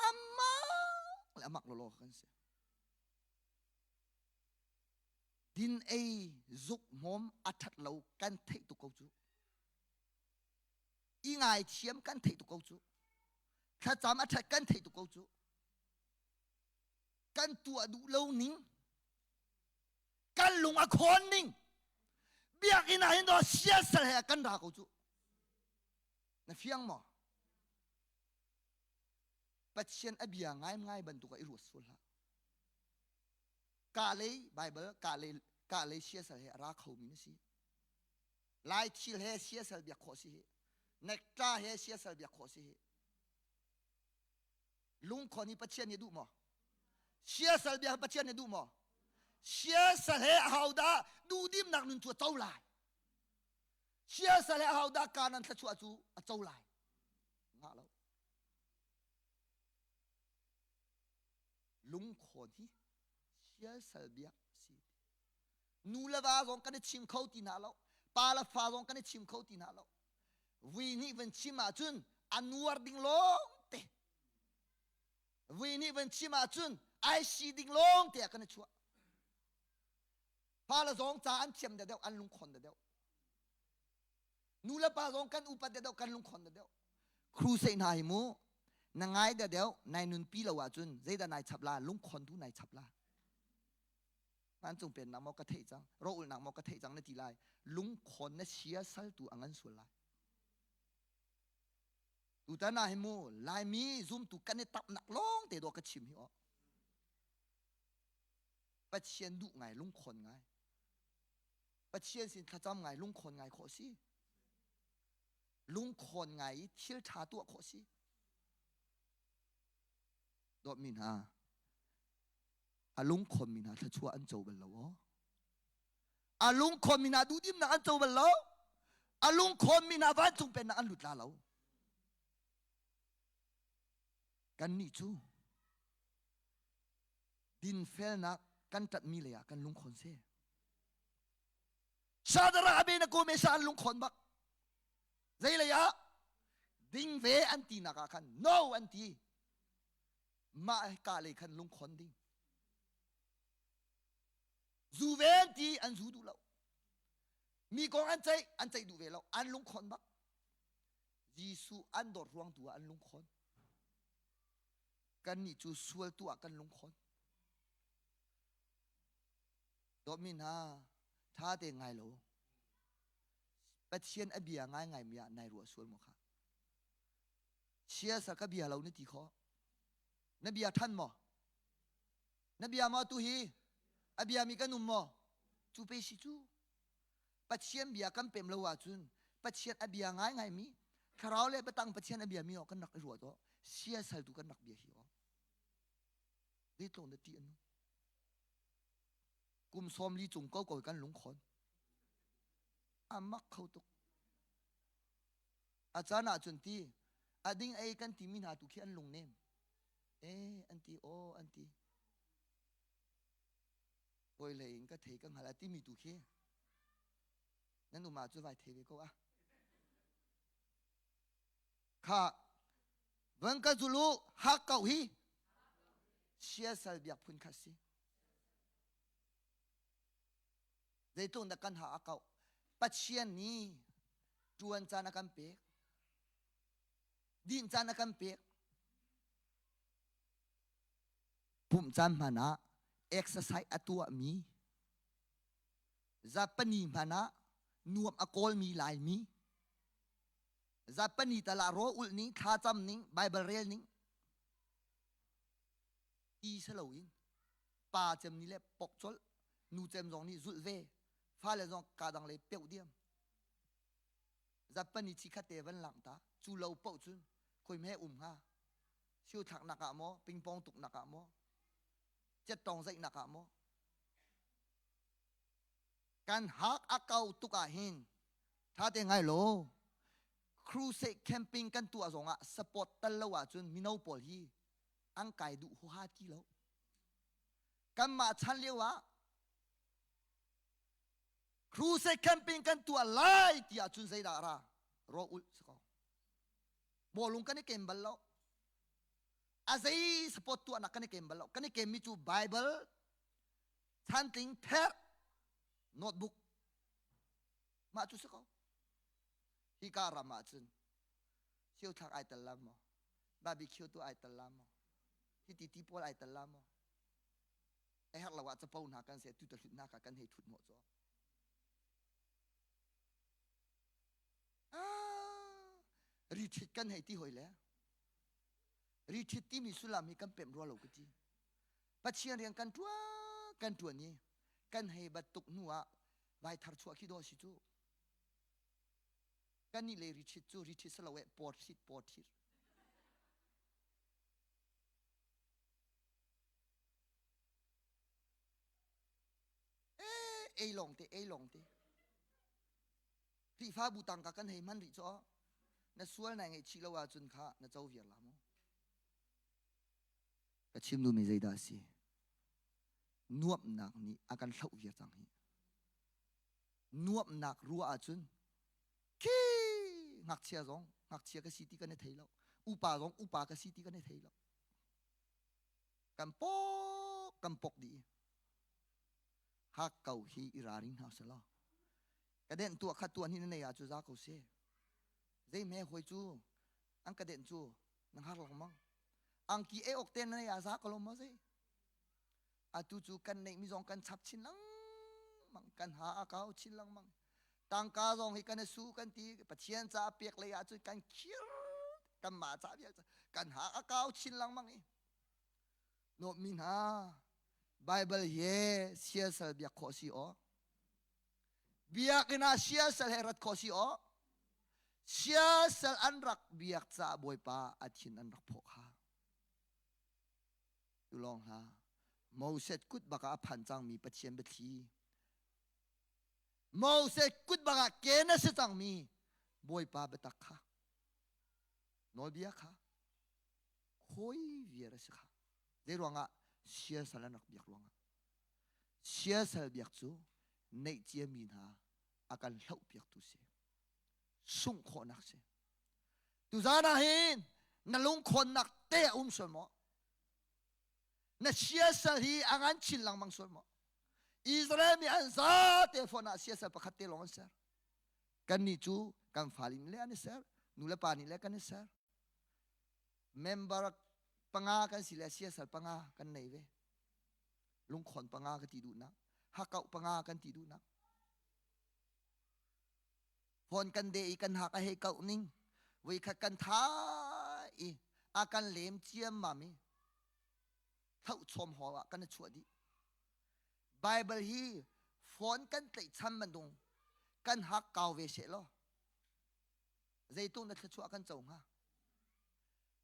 amak le amak lolo kan si din ei zuk hmawm a that lo kan theih tuk ko cu i ngai thiam kan theih tuk ko cu thlacam a that kan theih tuk ko cu kan tuah duh lo ning kan lung a khawn ning biakinn ah hin do siasal he kan ra ko cu na fiang maw Pathian a bia ngai ngai bantuk ah i ruat sual hlah ka lei Bible ka lei ka lei siasal he a ra kho mi na si lai thil he siasal biak khawh si hi nekta he siasal biak khawh si hi lungkhawn hi Pathian nih duh maw siasal bia Pathian nih duh maw siasal he ahodah duhdimnak nun cu a co lai siasal he ahodah kanan thluachuah cu a co lai ngah lo lungkhawn hi siasal biak si nu le va zong kan i chim kho ti hna lo pa le fa zong kan i chim kho ti hna lo vui nih van chim ahcun a nuar ding lawng te vui nih van chim ahcun ai si ding lawng te ah kan i chuah pa le zong ca an thiam deuh an lungkhon deuh nu le pa zong kan upat deuh kan lungkhon deuh crusade hna hi mu na ngai deuh nai nunpi lo ahcun zeidah nai chap la lungkhon tu nai chap la vancung pennak maw ka theih cang rawlnak maw ka theih cang na ti lai lungkhawn na siasal tu a ngan sual lai tutan ah hi mu laimi zumtu kan i tapnak lawng te dawh ka chim hi aw Pathian duh ngai lungkhawn ngai Pathian sin thlacam ngai lungkhawn ngai khawh si lungkhawn ngai i thil ṭha tuah khawh si dawtmi hna A lungkhonmi hna thluachuah an co bal lo aw. A lungkhonmi hna duhdimnak an co bal lo. A lungkhonmi hna vancung pennak an lut la lo. Kannih cu dinfelnak kan ṭanhmi lei ah kan lungkhon si. Shadrach Abednego Meshach an lungkhon bak. Zei lei ah ding ve an tinak ah khan no an ti. Mah ka lei khan lungkhon ding. Zu ve an ti an zu duh lo. Mi kong an ceih an ceih duh ve lo. An lungkhon bak. Jesuh an dawt ruang tu ah an lungkhon. Kannih cu sual tu ah kan lungkhon. Dawtmi hna, ṭha te ngai lo. Pathian a bia ngaingai mi ah nai ruah sual maw kha? Siasa ka bia lo na ti khawh. Na bia ṭhan maw? Na bia maw tu hi? A bia mi kan um maw? Cu pe si cu. Pathian bia kan pem lo ahcun Pathian a bia ngaingai mi thlarau le batang Pathian a bia mi aw kan rak i ruah to siasal tu kan rak bia hi aw. Zeitluk na ṭih a nung. Kum 40 cung ko ko kan lungkhawn. A mak kho tuk. A caan ahcun ti a ding ei kan timi hna tu khi an lungnem. Eh an ti aw an ti. Hawi lei in ka thei ka hngal a timi tu khi nan um ahcun vai thei ve ko a. Kha van ka zulu hak kau hi siasal biak phun khat si. Zeitluk dah kan ha a kauh. Pathian nih ṭuan caan a kan pek. Dinh caan a kan pek. Pumh caan hmanh ah exercise a tuahmi, zapani hmanh ah nuam a kawlmi Laimi, zapani tal ah rawl ulh ning, thlacam ning, Bible rel ning, ti si loin pa cem nih le pok colh nu cem zong nih zulh ve fale zong ka dang le peuh diam zapani chi khat te van lang ta cu lo poh cun khoi me um hnga siu thlak nak ah maw pingpong tuk nak ah maw cet tong zaih nak ah maw kan hak a kau tuk ah hin tha te ngai lo crusade camping kan tuah zong ah support tal lo ahcun mino pawl hi an kai duh huaha ti lo. Kanmah chan lio ah crusade camping kan tuah lai ti ahcun zeidah ra raw ulh si ko. Bawlung kan i kem bal lo. A zei support tuahnak kan i kem bal lo. Kan i kemmi cu Bible, chantling, pher, notebook. Mah cu si ko. Hika ram ahcun siothlak ai tel la maw? Barbecue tu ai tel la maw? Hiti ti pawl ai tel la maw? A herh lo ah capo hna kan se tu ta hlut hna kha kan hei thut hnawh caw. Ah, rithit kan hei ti hoi le. Rithit timi sullam hi kan pemh rua lo ka ti. Pathian rian kan tuan kan tuan i kan hei bat tuk hnu ah vai thar chuah khi daw si cu. Kan nih le rithit cu rithit si lo eh pawrthit pawrthit. Eh, ei lawng te, ei lawng te. Khrihfabu tangka kan hei hman rih cu na sual nai ngaihchih lo ahcun kha na co viar la mu. Ka chim duhmi zeidah a si? Nuamhnak nih a kan hloh viar cang hi. Nuamhnak ruah ahcun khi ngakchia zong ngakchia ka si ti kan i thei lo. Upa zong upa ka si ti kan i thei lo. Kan pok kan pok dih. Hak ko hi i raring hna selaw. Ka den tuah khat tuah ni na nei ah cu za ko si. Zei me hoi cu an ka den cu na har lengmang. Angki e ok te na nei ah za ko lo maw zei? Atu cu kan neih mi zong kan chap chin lengmang, kan ha a kau chin lengmang. Tangka zong hi kan i su kan ti Pathian ca pek lei ah cun kan khir kan mah ca vial kan ha a kau chin lengmang i nuammi hna Bible he siasal biak khawh si aw biakinn ah siasal he rat khawh si aw siasal an rak biak caah Bawipa a thin an rak phawh kha Tu lawng hlah. Moses kut bak ah a phan cangmi Pathian biathli. Moses kut bak ah ken a si cangmi Bawipa biatak kha. Nawlbia kha. Khawi viar a si kha. Zei ruangah siasal an rak biak ruangah. Siasal biak cu neih ciami hna a kan hloh piaktu si. Sungh khawhnak si. Tuzan ah hin na lungkhawnnak te a um sual maw? Na siasal hi a ngan chin lengmang sual maw? Israel mi an zate fawn ah siasal pakhat te lawng an ser. Kannih cu kan fale nih le an i ser, nu le pa nih le kan i ser. Member panga kan si le siasal panga kan nei ve. Lungkhawn panga ka ti duhnak, hakauh panga kan ti duhnak. Phone kan de i kan hak a hei kauh ning voikhat kan tha i a kan lem ciammam i thlauh chom hall ah kan i chuah dih. Bible hi phone kan tlaihchan bantung kan hak kau ve seh law zeitung na thluachuah kan co hnga.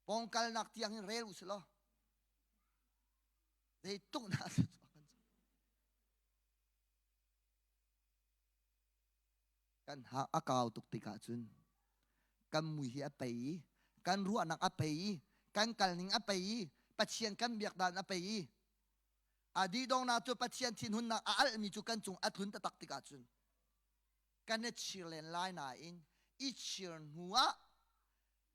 Pawngkalnak tiang hin rel u sih law zeitung na thluachuah kan co. Kan hak a kau tuk tikah cun kan mui hi a pei i kan ruahnak a pei i kan kalning a pei i Pathian kan biak dan a pei i a dihdongnak cu Pathian thinhunnak a alhmi cu kan cung a tlun taktak tikah cun kan i chir len lai nain i chir hnu ah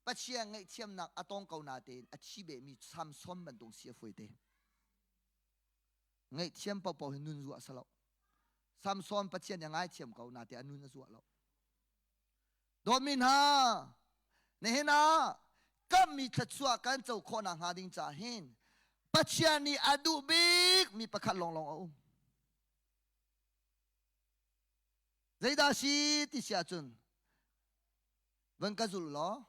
Pathian ngaihthiamnak a tong ko natein a thi behmi Samson bantuk si a fawi te. Ngaihthiam paohpaoh hi nun zuah salo. Samson Pathian nih a ngaithiam ko nate a nun a zuah lo. Dawtmi hna, nihin ah kammi thluachuah kan co khawh nakhnga ding caah hin Pathian nih a duh bik mi pakhat lawnglawng a um. Zeidah si ti si ahcun van ka zul law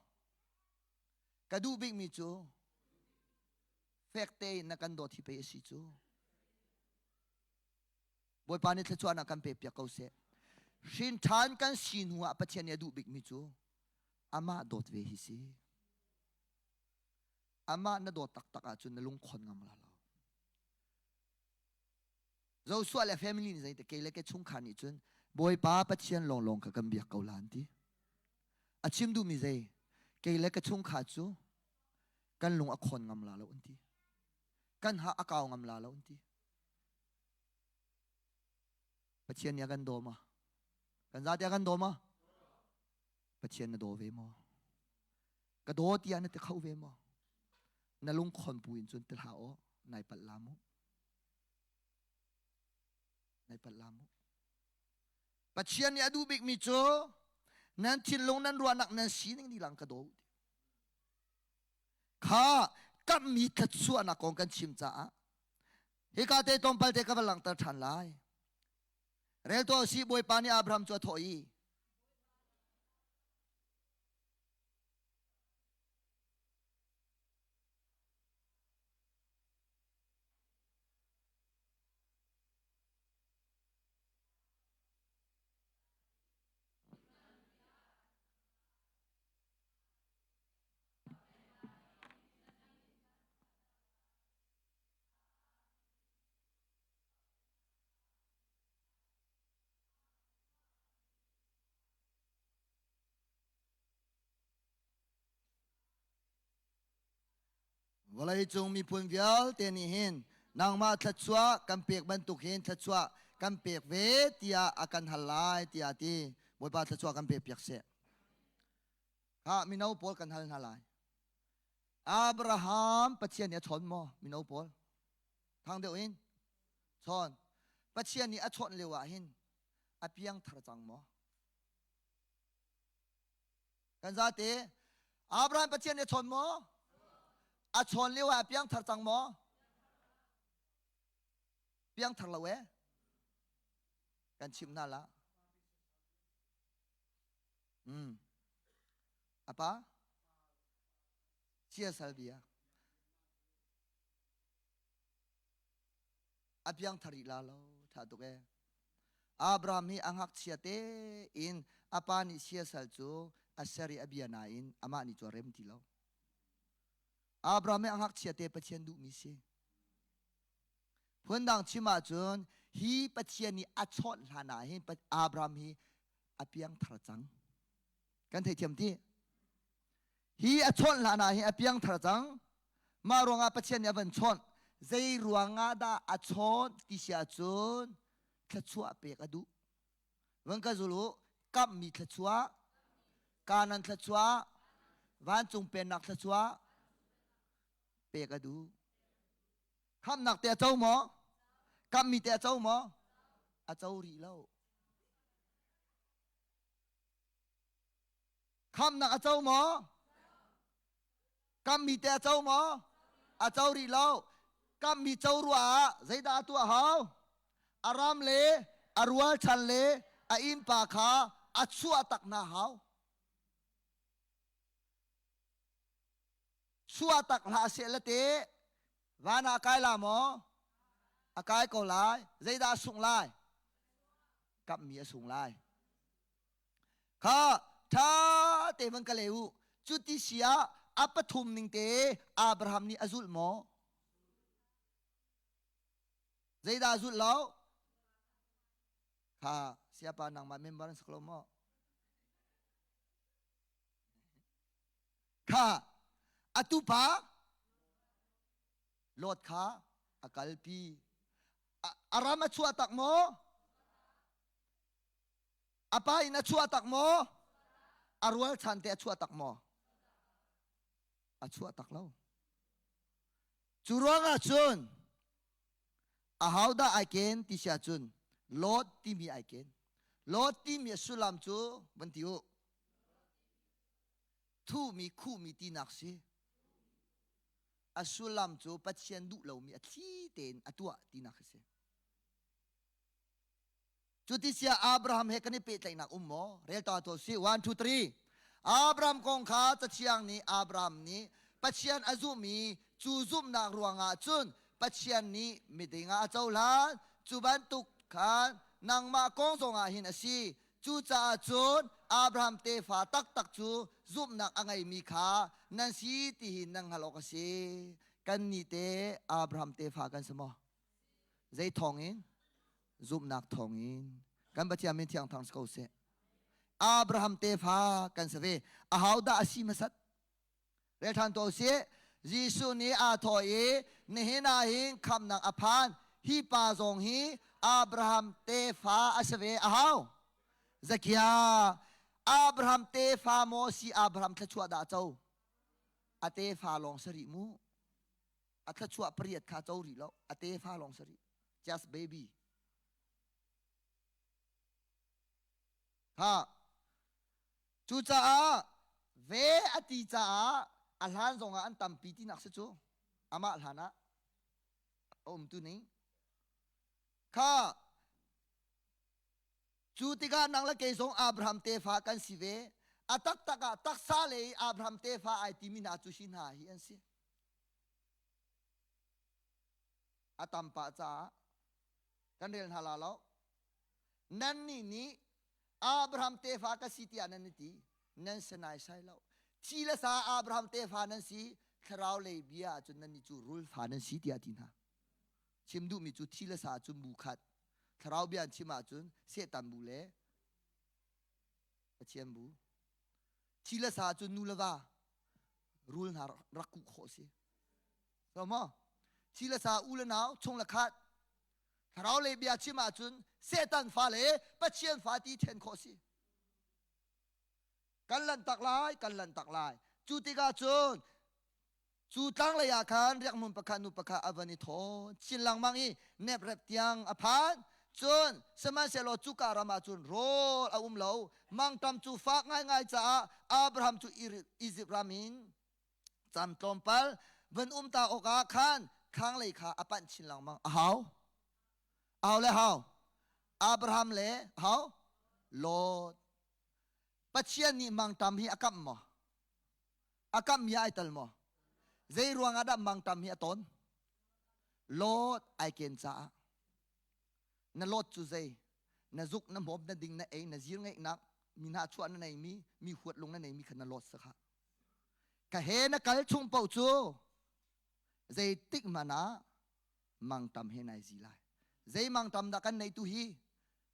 ka duh bikmi cu fek tein na kan dawt hi pei a si cu. Bawipa nih thluachuahnak kan pek piak ko seh. Hrin ṭhan kan si hnu ah Pathian nih a duh bikmi cu amah dawt ve hi si. Amah na dawt taktak ahcun na lungkhon ngam la lo. Joshua le family nih zeite kei le ke chungkhar nih cun Bawipa Pathian lawnglawng kha kan biak ko la an ti. A chim duhmi zei? Kei le ka chungkhar cu kan lung a khon ngam la lo an ti. Kan ha a kau ngam la lo an ti. Pathian nih a kan daw ma? Kan zate a kan daw ma? Pathian na daw ve maw? Ka daw tiah na ti kho ve maw? Na lungkhon pu in cun ti hlah aw, nai palh la mu. Nai palh la mu. Pathian nih a duh bikmi cu nan thinlung nan ruahnak nan sining dilang ka daw kha kammi thluachuahnak kong kan chim caah Hika te tlawmpal te ka va langhter ṭhan lai. Rel tuah usih Bawipa nih Abraham cu a thawh i Vawleicung miphun vialte nih hin nangmah thluachuah kan pek bantuk hin thluachuah kan pek ve tiah a kan hal lai tiah a ti. Bawipa thluachuah kan pek piak seh. Kha mino pawl kan hal hna lai. Abraham Pathian nih a chawn maw mino pawl? Thang deuh in chawn. Pathian nih a chawnh lio ah hin a piangthar cang maw? Kan zate Abraham Pathian nih a chawn maw? A chawn lio ah a piangthar cang maw? Piangthar lo eh? Kan chimh hna la. Mm. Apa? Siasal bia. A piangthar rih la lo. Tha tuk e. Abraham hi a ngakchia te in a pa nih siasal cu a ser i a bia nain amah nih cu a rem ti lo. Abraham hi a ngakchia te Pathian duhmi si. Phundang chim ahcun hi Pathian nih a chawnh hlan ah hin Abraham hi a piangthar cang. Kan theithiam ti? Hi a chawnh hlan ah hin a piangthar cang. Mah ruangah Pathian nih a van chawnh. Zei ruangah dah a chawnh ti si ahcun thluachuah pek a duh. Van ka zul u, kamhmi thluachuah, Kanan thluachuah, vancung pennak thluachuah pek a duh. Khamhnak te a co maw? Kamhmi te a co maw? A co rih lo. Khamhnak a co maw? Kammi te a co maw? A co rih lo. Kammi co ruah ah zeidah a tuah hau? A ram le a rualchan le a innpa kha a chuah tak hna hau. Chuah tak hlah seh le te van ah kai la maw? A kai ko lai. Zeidah a sungh lai? Kammi a sung lai. Kha ṭha te van ka le u. Cuti si ah a pathum ning te Abraham nih a zulh maw? Zeidah a zulh lo? Kha siapa nangmah member an sak lo maw? Kha a tupa Lot kha a kalpi. A ram a chuah tak maw? A pa in a chuah tak maw? A rualchan te a chuah tak maw? A chuah tak lo. Cu ruangah cun ahodah ai ken ti si ahcun Lot timi ai ken. Lot timi a sullam cu van ti u. Thuhmi khuhmi tinak si. A sullam cu Pathian duh lomi a thli tein a tuah tinak a si. Cuti Abraham he kan i pehtlaihnak um maw? Rel ta tuah si. 1, 2, 3. Abraham kong kha Cathiang nih Abraham nih Pathian a zumh i cu zumhnak ruangah cun Pathian nih miding ah a cohlan. Cu bantuk khan nangmah kong zongah hin a si. Cucaah cun Abraham tefa taktak cu zumhnak a ngeimi kha nan si ti hi nan hngalh awk a si. Kannih te Abraham tefa kan si maw? Zei thawngin? Zumhnak thawngin. Kan Pathian min thiang thang si ko seh. Abraham tefa kan si ve. Ahodah a si hmasat? Rel ṭhan tuah usih. Jesuh nih aa thawh i nihin ah hin khamnak a phan. Hi pa zong hi Abraham tefa a si ve. Ahau? Zakia. Abraham tefa maw si Abraham thluachuah dah co? A tefa lawng si rih mu. A thluachuah pariat kha co rih lo. A tefa lawng si rih. Just baby. Ha. Cucaah ve a ti caah a hlan zongah an tampi tinak si cu. Amah hlan ah a umtu ning. Kha cu tikah nang le kei zong Abraham tefa kan si ve. A taktak ah taksa lei Abraham tefa ai timi hna cu hi hna hi an si. A tam pah caah kan rel hna la lo. Nannih nih Abraham tefa ka si tiah nan i ti. Nan si naisai lo. Thi le sa Abraham tefa nan si, thlarau lei bia ahcun nannih cu rul fa nan si tiah a ti hna. Chim duhmi cu thi le sa cu bu khat. Thlarau bia an chim ahcun Satan bu le Pathian bu. Thi le sa cu nu le va rul hna rak kuh khawh si. So maw? Thi le sa u le nau chung le khat Thlarau lei bia chim ahcun Satan fa le Pathian fa ti then khawh si. Kan lanhtak lai, kan lanhtak lai. Cu tikah cun cu tlanglei ah khan riakhmun pakhat nu pakhat a van i thawn chin lengmang i neprep tiang a phan. Cun sihmanhsehlaw cuka ram ah cun rawl a um lo. Mangṭam cu fak ngaingai caah Abraham cu Izipt ram in cam tlawmpal van um ta awkah khan thlanglei kha a panh chin lengmang a hau hau le hau Abraham le hau Lot Pathian nih mangṭam hi a kamh maw a kamh mi ai tel maw zei ruangah dah mangṭam hi a ton Lot ai ken caah na lot cu zei na zuk na hmawm na ding na ei na zir ngeihnak mi hna chuah na neimi mi huat lung na neimi kha na lot sakha Ka he na kal chung paoh cu zeitik hmanh ah mangtam he nai zi lai. Zei mangtam dah kan nei tu hi?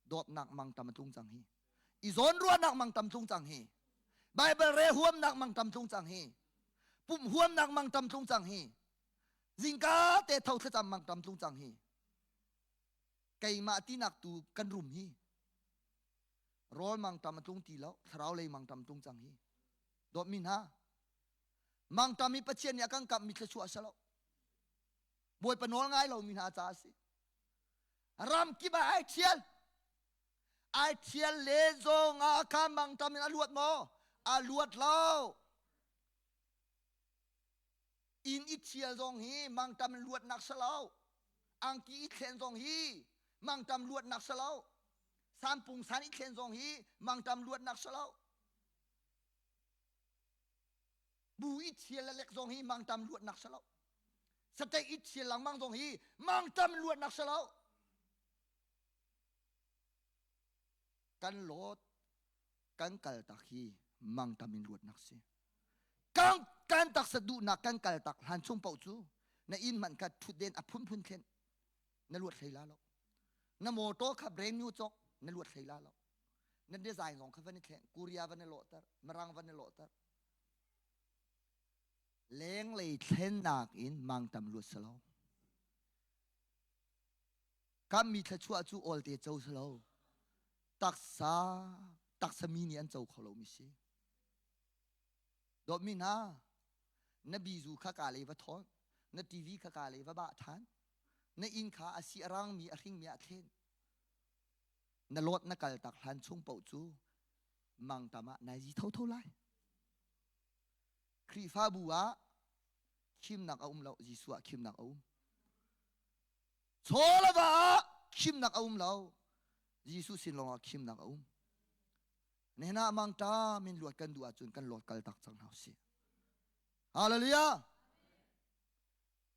Dawtnak mangtam a tlung cang hi. I zawnruahnak mangtam tlung cang hi. Bible re huamnak mangtam tlung cang hi. Pumh huamnak mangtam tlung cang hi. Zingka te tho thlacam mangtam tlung cang hi. Keimah tinak tu kan rum hi. Rawl mangtam a tlung ti lo, thlarau lei mangtam tlung cang hi. Dawtmi hna, mangṭam hi Pathian nih a kan kamhmi thluachuah a si lo. Bawipa nawl ngai lomi hna caah a si. Ram kip ah ai ṭhial. Ai ṭhial le zong ah kha mangṭam in a luat maw? A luat lo. Inn i ṭhial zong hi mangṭam in luatnak si lo. Angki i thlen zong hi mangṭam luatnak si lo. Sampung san i thlen zong hi mangṭam luatnak si lo. Bu i thial le lek zong hi mangtam luatnak si lo. Sateih i thial lengmang zong hi mangtam luatnak si lo. Kan lawt kan kal tak hi mangtam in luatnak si. Kan kan taksa duhnak kan kal tak hlan chung paoh cu na inn hmanh kha thutden a phunphun thlen na luat hlei la lo. Na motor kha brand new cawk na luat hlei la lo. Na design zong kha van i thleng Korea van i lawhter Mirang van i lawhter. Lenglei thlennak in mangtam luat si lo. Kammi thluachuah cu awlte co si lo. Taksa taksa mi nih an co kho lomi si. Dawtmi hna, na bizu kha ka lei va thawn, na TV kha ka lei va bah ṭhan, na inn kha a si a rangmi a hringmi ah thlen. Na lawt na kal tak hlan chung paoh cu mangtam ah nai zi thotho lai. Khrihfabu ah khimnak a um lo, Jesuh ah khimnak a um. Chaw le va ah khimnak a um lo, Jesuh sin lawngah khimnak a um. Nihin ah mangṭam in luat kan duh ahcun kan luat kal tak cang hna usih. Hallelujah!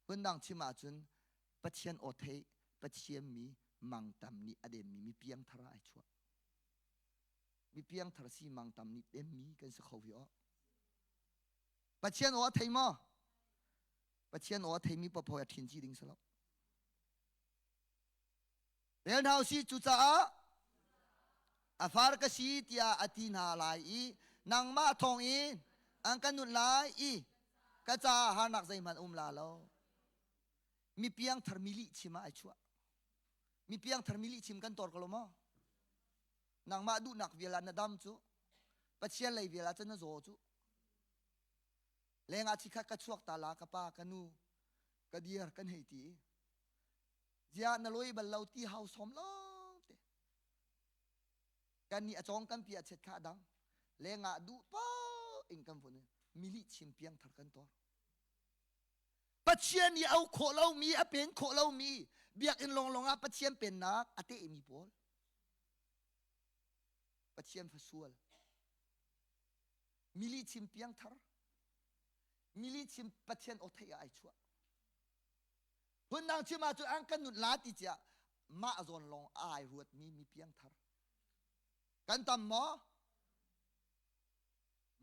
Phundang chim ahcun Pathian aw theih, Pathian mi mangtam nih a denmi mi piangthar ah ai chuah. Mi piangthar si mangtam nih denmi kan si kho hi aw. Pathian aw a thei maw? Pathian aw a theimi paoh a ṭhin ci ding si lo. Rel hna usih cucaah a far ka si tiah a ti hna lai i nangmah thawng in an kan nunh lai i ka caah harnak zeihmanh um la lo. Mi piangthar mi lih chim ah ai chuah. Mi piangthar mi lih chim kan tor ko lo maw? Nangmah duhnak vial ah na dam cu. Pathian lei vial ah cun na zaw cu. Lengah chikhat ka chuak ta la ka pa ka nu ka dir kan hei ti i Ziah na lawi bal lo ti hau som lawng te. Kan nih a cawng kan pi a chet kha a dang. Lengah duh paoh in kan vun mili chim piang thar kan tor. Pathian i au khawh lomi a pen khawh lomi biakinn lawnglawng ah Pathian pennak a tehmi pawl. Pathian fasual. Mili chim piang thar. Mili chim Pathian aw theih ah ai chuah. Phundang chim ahcun an kan nun la ti cia mah zawn lawng ai ruatmi mi piangthar. Kan tam maw?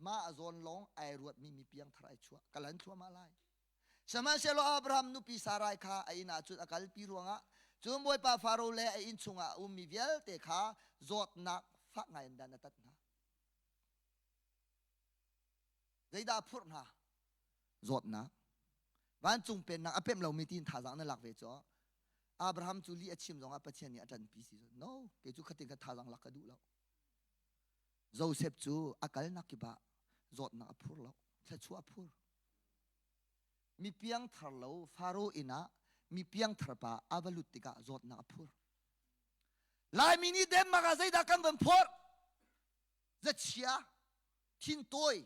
Mah zawn lawng ai ruatmi mi piangthar ai chuah. Ka lan thluahmah lai. Sihmanhsehlaw Abraham nupi Sarai kha a inn ah cun a kalpi ruangah cun Bawipa Faro le a inn chungah a ummi vialte kha zawtnak fak ngai in dan a tat hna. Zeidah a phurh hna? Zawtnak. Vancung pennak a pemh lomi tiin thazaang na lak ve cu. Abraham cu lih a chim zongah Pathian nih a ṭanpi si. No, kei cu khatin kha thazaang lak ka duh lo. Joseph cu a kalnak kip ah zawtnak a phur lo, thluachuah a phur. Mi piangthar lo Faro inn ah mi piangthar pa a va lut tikah zawtnak a phur. Laimi nih Denmark ah zeidah kan van phorh? Zachia, thintawi,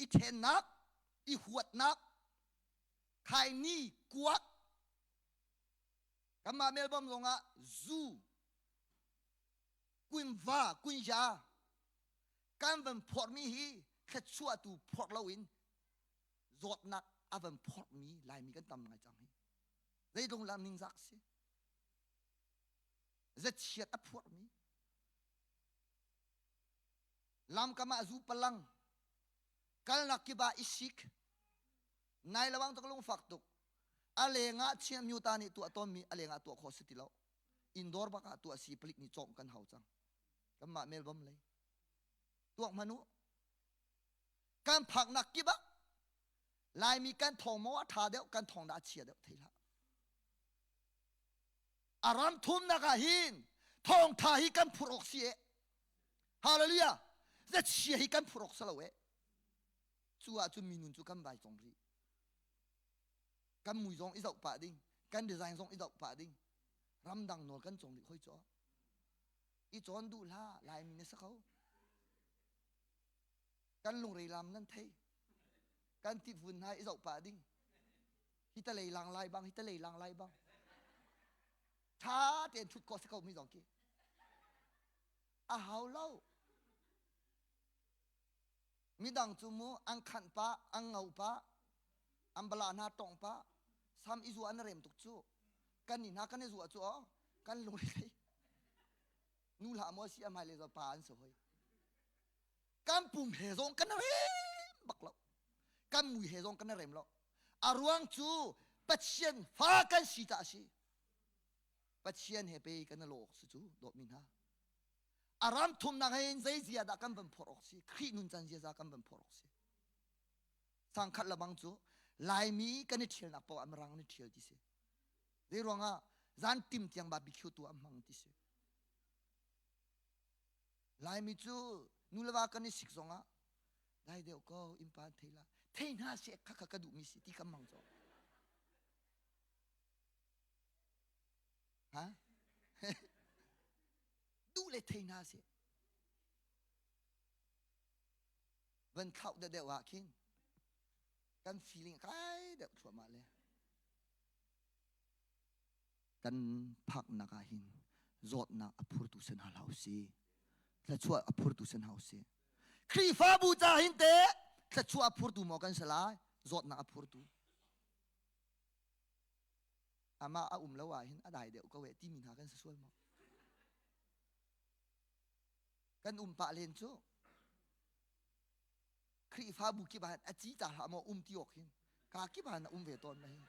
i ṭhennak, i huatnak, khaini, kuak, kanmah Melbourne zongah zu, kunva, kunja, kan van phorhmi hi thluachuahtu phorh loin zawtnak a van phorhmi Laimi kan tam ngai cang hi. Zeitlung lam ningzak si. Zachiat a phorhmi. Lamkam ah zu palang kalnak kip ah i sik nai lawang tuk lungfak tuk a lengah Chin Amyota nih tuah tawnmi a lengah tuah khawh si ti lo indoor bak ah tuah si palik nih cawng kan hau cang kanmah Melbourne lei tuak hmanh u kan phaknak kip ah Laimi kan thawng maw a ṭha deuh kan thawng dah a chia deuh thei hlah a ram thumnak ah hin thawngṭha hi kan phurh awk si e Hallelujah! Zachia hi kan phurh awk si lo eh. Cu ahcun minun cu kan vai cong rih. Kan mui zong i zoh pah ding, kan design zong i zoh pah ding. Ramdang nawl kan cong rih hoi cu. I cawn duh hlah, Laimi na si kho. Kan lungre lam nan thei. Kan tivun hna i zoh pah ding. Hi ta lei lang lai bang, hi ta lei lang lai bang. Tha tein thut khawh si ko mi zong khi. A hau lo. Midang cu mu an khanh pah, an ngo pah, an bala hna tong pah, sam i zuah an rem tuk cu. Kan ni hna kan i zuah cu aw, kan lungre nu hlah maw si a hmai le zaw pa an si hoi. Kan pum he zong kan rem bak lo. Kan mui he zong kan rem lo. A ruang cu Pathian fa kan si ta a si. Pathian he pe kan i lawh awk si cu dawtmi hna. A ram thumnak he in zei zia dah kan van phorh awk si? Khrih nuncan ziaza kan van phorh awk si. Sangkhat lebang cu Laimi kan i ṭhialnak paoh ah Mirang an i ṭhial ti si. Zei ruangah zan tim tiang barbecue tu an hmang ti si. Laimi cu nu le va kan i sik zongah dai deuh ko innpa an thei la thei hna seh kha kha ka duhmi si ti kan hmang cawk. Ha? Duh le thei hna seh. Van thlauh deuh deuh ah khin kan feeling kai deuh thluahmah le kan phaknak ah hin zawtnak a phurtu si hna hlah usih. Thluachuah a phurtu si hna usih. Khrihfabu ca hin te thluachuah a phurtu maw kan si lai? Zawtnak a phurtu. Amah a um lo ah hin a dai deuh ko eh timi hna kan si sual maw? Kan um pah len cu Khrihfabu kip ah a ci ta hlah maw um ti awk hin ka kip ah na um ve tawn ma hi.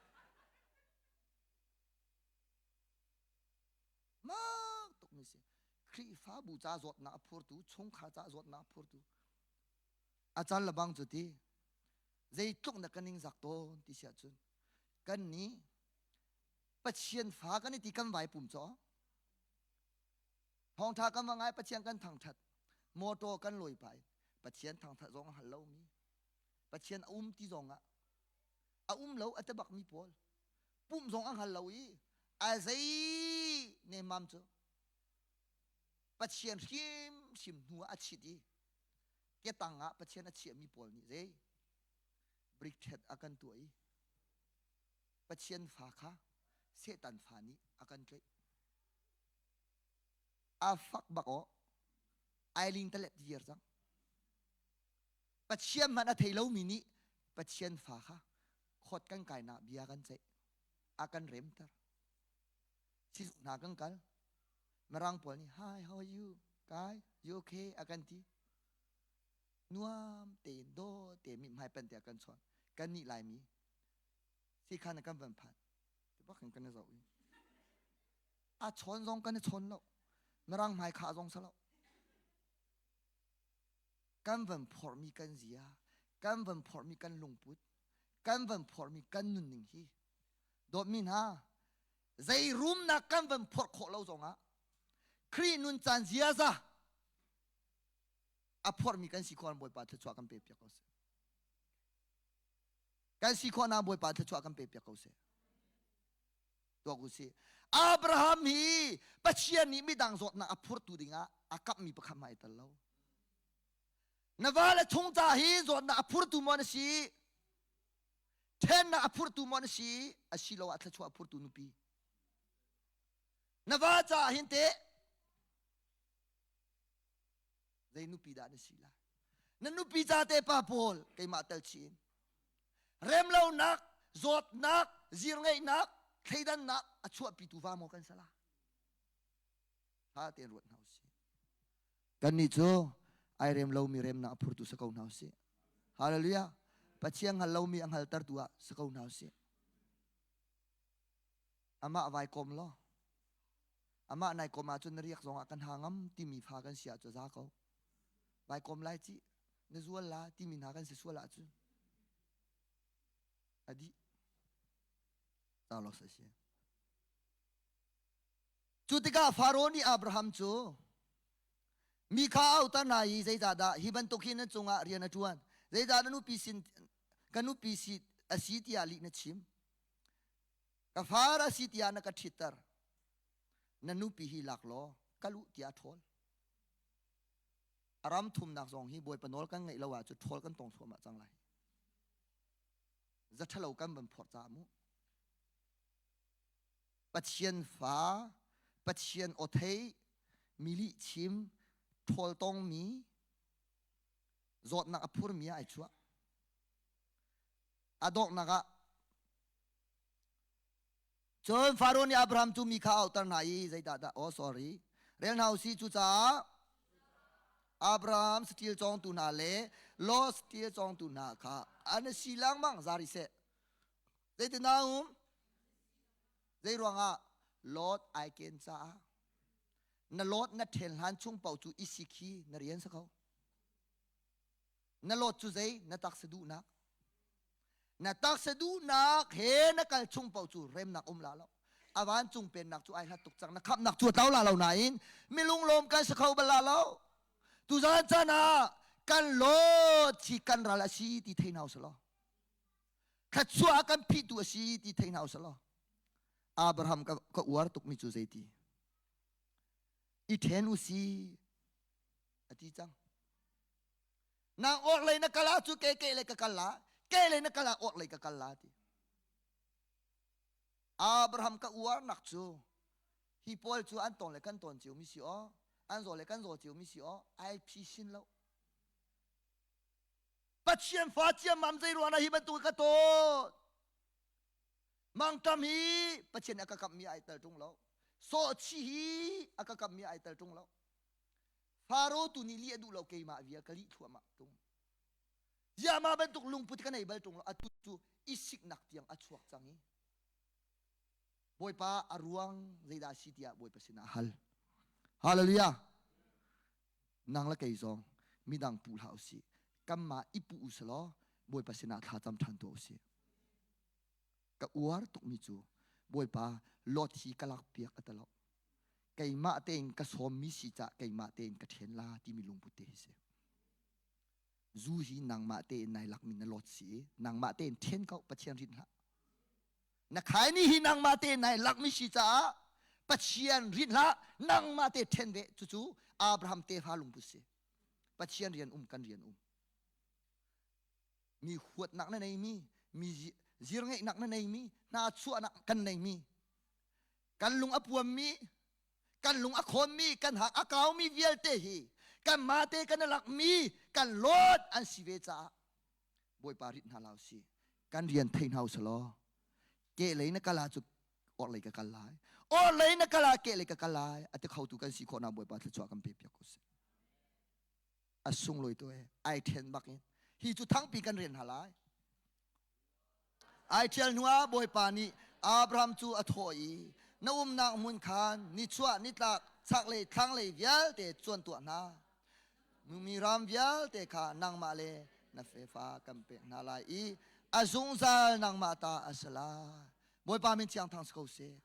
Mak tuk mi si. Khrihfabu ca zawtnak a phurtu, chungkhar ca zawtnak a phurtu. A can lebang cu ti zeitluk na ka ningzak tawn ti si ahcun kan nih Pathian fa kan i ti kan vai pum caw. Thawngṭha kan va ngai Pathian kan thangṭhat. Motor kan lawi pah in Pathian thangṭhat zong a hal lomi. Pathian a um ti zong ah a um lo a ti bakmi pawl pumh zong a hngal lo i a zei nemmam cu Pathian hrimhrim hnu ah a chit i ketang ah Pathian a chiahmi pawl nih zei brikthet a kan tuah i Pathian fa kha Satan fa nih a kan tlaih. A fak bak aw ailing talet viar cang. Pathian hmanh a thei lomi nih Pathian fa kha khawt kan kainak bia kan ceih a kan remter. Sizung hna kan kal. Mirang pawl nih hi how are you kai you okay a kan ti. Nuam tein daw te mithmai pan te a kan chawn. Kan nih Laimi sikhan kan van phan. Ti bak in kan i zoh i a chawn zong kan i chawn lo. Mirang hmai kha zong sa lo. Kan van phorhmi kan zia, kan van phorhmi kan lungput, kan van phorhmi kan nunning hi dawtmi hna zei rumnak kan van phorh khawh lo zongah Khrih nun caan ziaza a phorhmi kan si khawh Bawipa thluachuah kan pe piak ko seh. Kan si khawh na Bawipa thluachuah kan pe piak ko seh. Tuak u sih. Abraham hi Pathian nih midang zawtnak a phurtu dingah a kapmi pakhat hmai tel lo. Na va le chung ca hi zawtnak a phurtu maw na si? Ṭhennak a phurtu maw na si? Asiloah thluachuah a phurtu nupi. Na va caah hin teh zei nupi dah na si lai? Na nupi ca te pa pawl keimah tel chin. Remlonak, zawtnak, zirngeihnak, thleidannak a chuahpitu va maw kan salah? Tha tein ruat hna usih. Kannih cu ai rem lomi remnak a phurtu si ko hna usih. Hallelujah. Pathian hngal lomi a hngaltertu ah si ko hna usih. Amah vai kom law amah nai kom ahcun na riak zongah kan ha ngam timi fa kan si ahcun za ko. Vai kom lai ci na zual la timi hna kan si sual ahcun a dih. Carlos a si. Cu tikah Faraoh nih Abraham cu mi kha a auter hna i zeicahdah hi bantuk hi nan cungah rian a ṭuan? Zeicah na nupi sin ka nupi si a si tiah lih na chim? Ka far a si tiah na ka ṭhitter. Na nupi hi lak law kal u tiah a ṭhawl. A ram thumnak zong hi Bawipa nawl kan ngeih lo ahcun ṭhawl kan tong thluahmah cang lai. Zaṭhalo kan van phorh caah mu. Pathian fa, Pathian aw thei, mi lihchim, ṭhawl tongmi, zawtnak a phurmi ah ai chuah. A donghnak ah Cun Faro nih Abraham cu mi kha a auhter hna i zeidah dah oh sorry rel hna usih cucaah Abraham saṭil cawngtu hna le Lot saṭil cawngtu hna kha an si lengmang zari seh Zeitindah um? Zei ruangah Lot ai ken caah na lot na ṭhen hlan chung paoh cu i sik hi na rian si ko. Na lot cu zei? Na taksa duhnak. Na taksa duhnak he na kal chung paoh cu remnak um la lo. A vancung pennak cu ai hlat tuk cang. Na khamhnak cu a tlau la lo nain milung lawm kan si kho bal la lo. Tuzan caan ah kan lot hi kan ral a si ti thei hna usih law. Thluachuah a kan phihtu a si ti thei hna usih law. Abraham ka, ka uar tukmi cu zeiti? I then u si a ti cang. Nang orhlei na kal ah cu ke ke lei ka kal la, ke lei na kal ah orhlei ka kal la ti. Abraham ka uarnak cu hi pawl cu an ton le kan ton cio mi si aw, an zaw le kan zaw cio mi si aw, ai phi sin lo. Pathian fa ciammam zei ruangah hi bantuk ka tawn. Mangṭam hi Pathian a ka kamhmi ai tel ṭung lo. Sawhchi hi a ka kamhmi ai tel ṭung lo. Faro tu nih lih a duh lo keimah vial ka lih thluahmah ṭung. Ziah mah bantuk lungput ka nei bal ṭung lo atu cu i siknak tiang a chuak cang i Bawipa a ruang zeidah a si tiah Bawipa sinah a hal. Hallelujah. Nang le kei zong midang puh hlah usih. Kanmah i puh u selaw Bawipa sinah thla cam ṭhan tuah usih. Ka uar tukmi cu Bawipa Lot hi ka lakpiak a ti lo. Keimah tein ka sawmmi si cah keimah tein ka ṭhen la timi lungput te hi si. Zu hi nangmah tein nai lakmi na lot si i nangmah tein ṭhen ko Pathian rin hlah. Na khaini hi nangmah tein nai lakmi si caah Pathian rin hlah nangmah te ṭhen ve cucu Abraham tefa lungput si. Pathian rian um kan rian um. Mi huatnak na neimi, mi zirngeihnak na neimi, hna chuahnak kan neimi, kan lung a puammi, kan lung a khawnmi, kan hak a kaumi vialte hi kan mate kan lakmi kan lawt an si ve caah Bawipa rit hna lau si. Kan rian thei hna usalaw ke lei na kal ah cu orhlei ka kal lai orhlei na kal ah ke lei ka kal lai a ti khotu kan si khawh na Bawipa thluachuah kan pe piak ko seh. A sunglawi tu e ai then bak in hi cu thangpi kan rian hna lai. Ai ṭhial hnuah Bawipa nih Abraham cu a thawh i, Na umnak hmun khan nichuah nitlak chaklei thlanglei vialte cuan tuah hna. Mi ram vialte kha nangmah le na fefa kan pek hna lai i a zungzal nangmah ta a si lai. Bawipa min thiang thang si ko seh.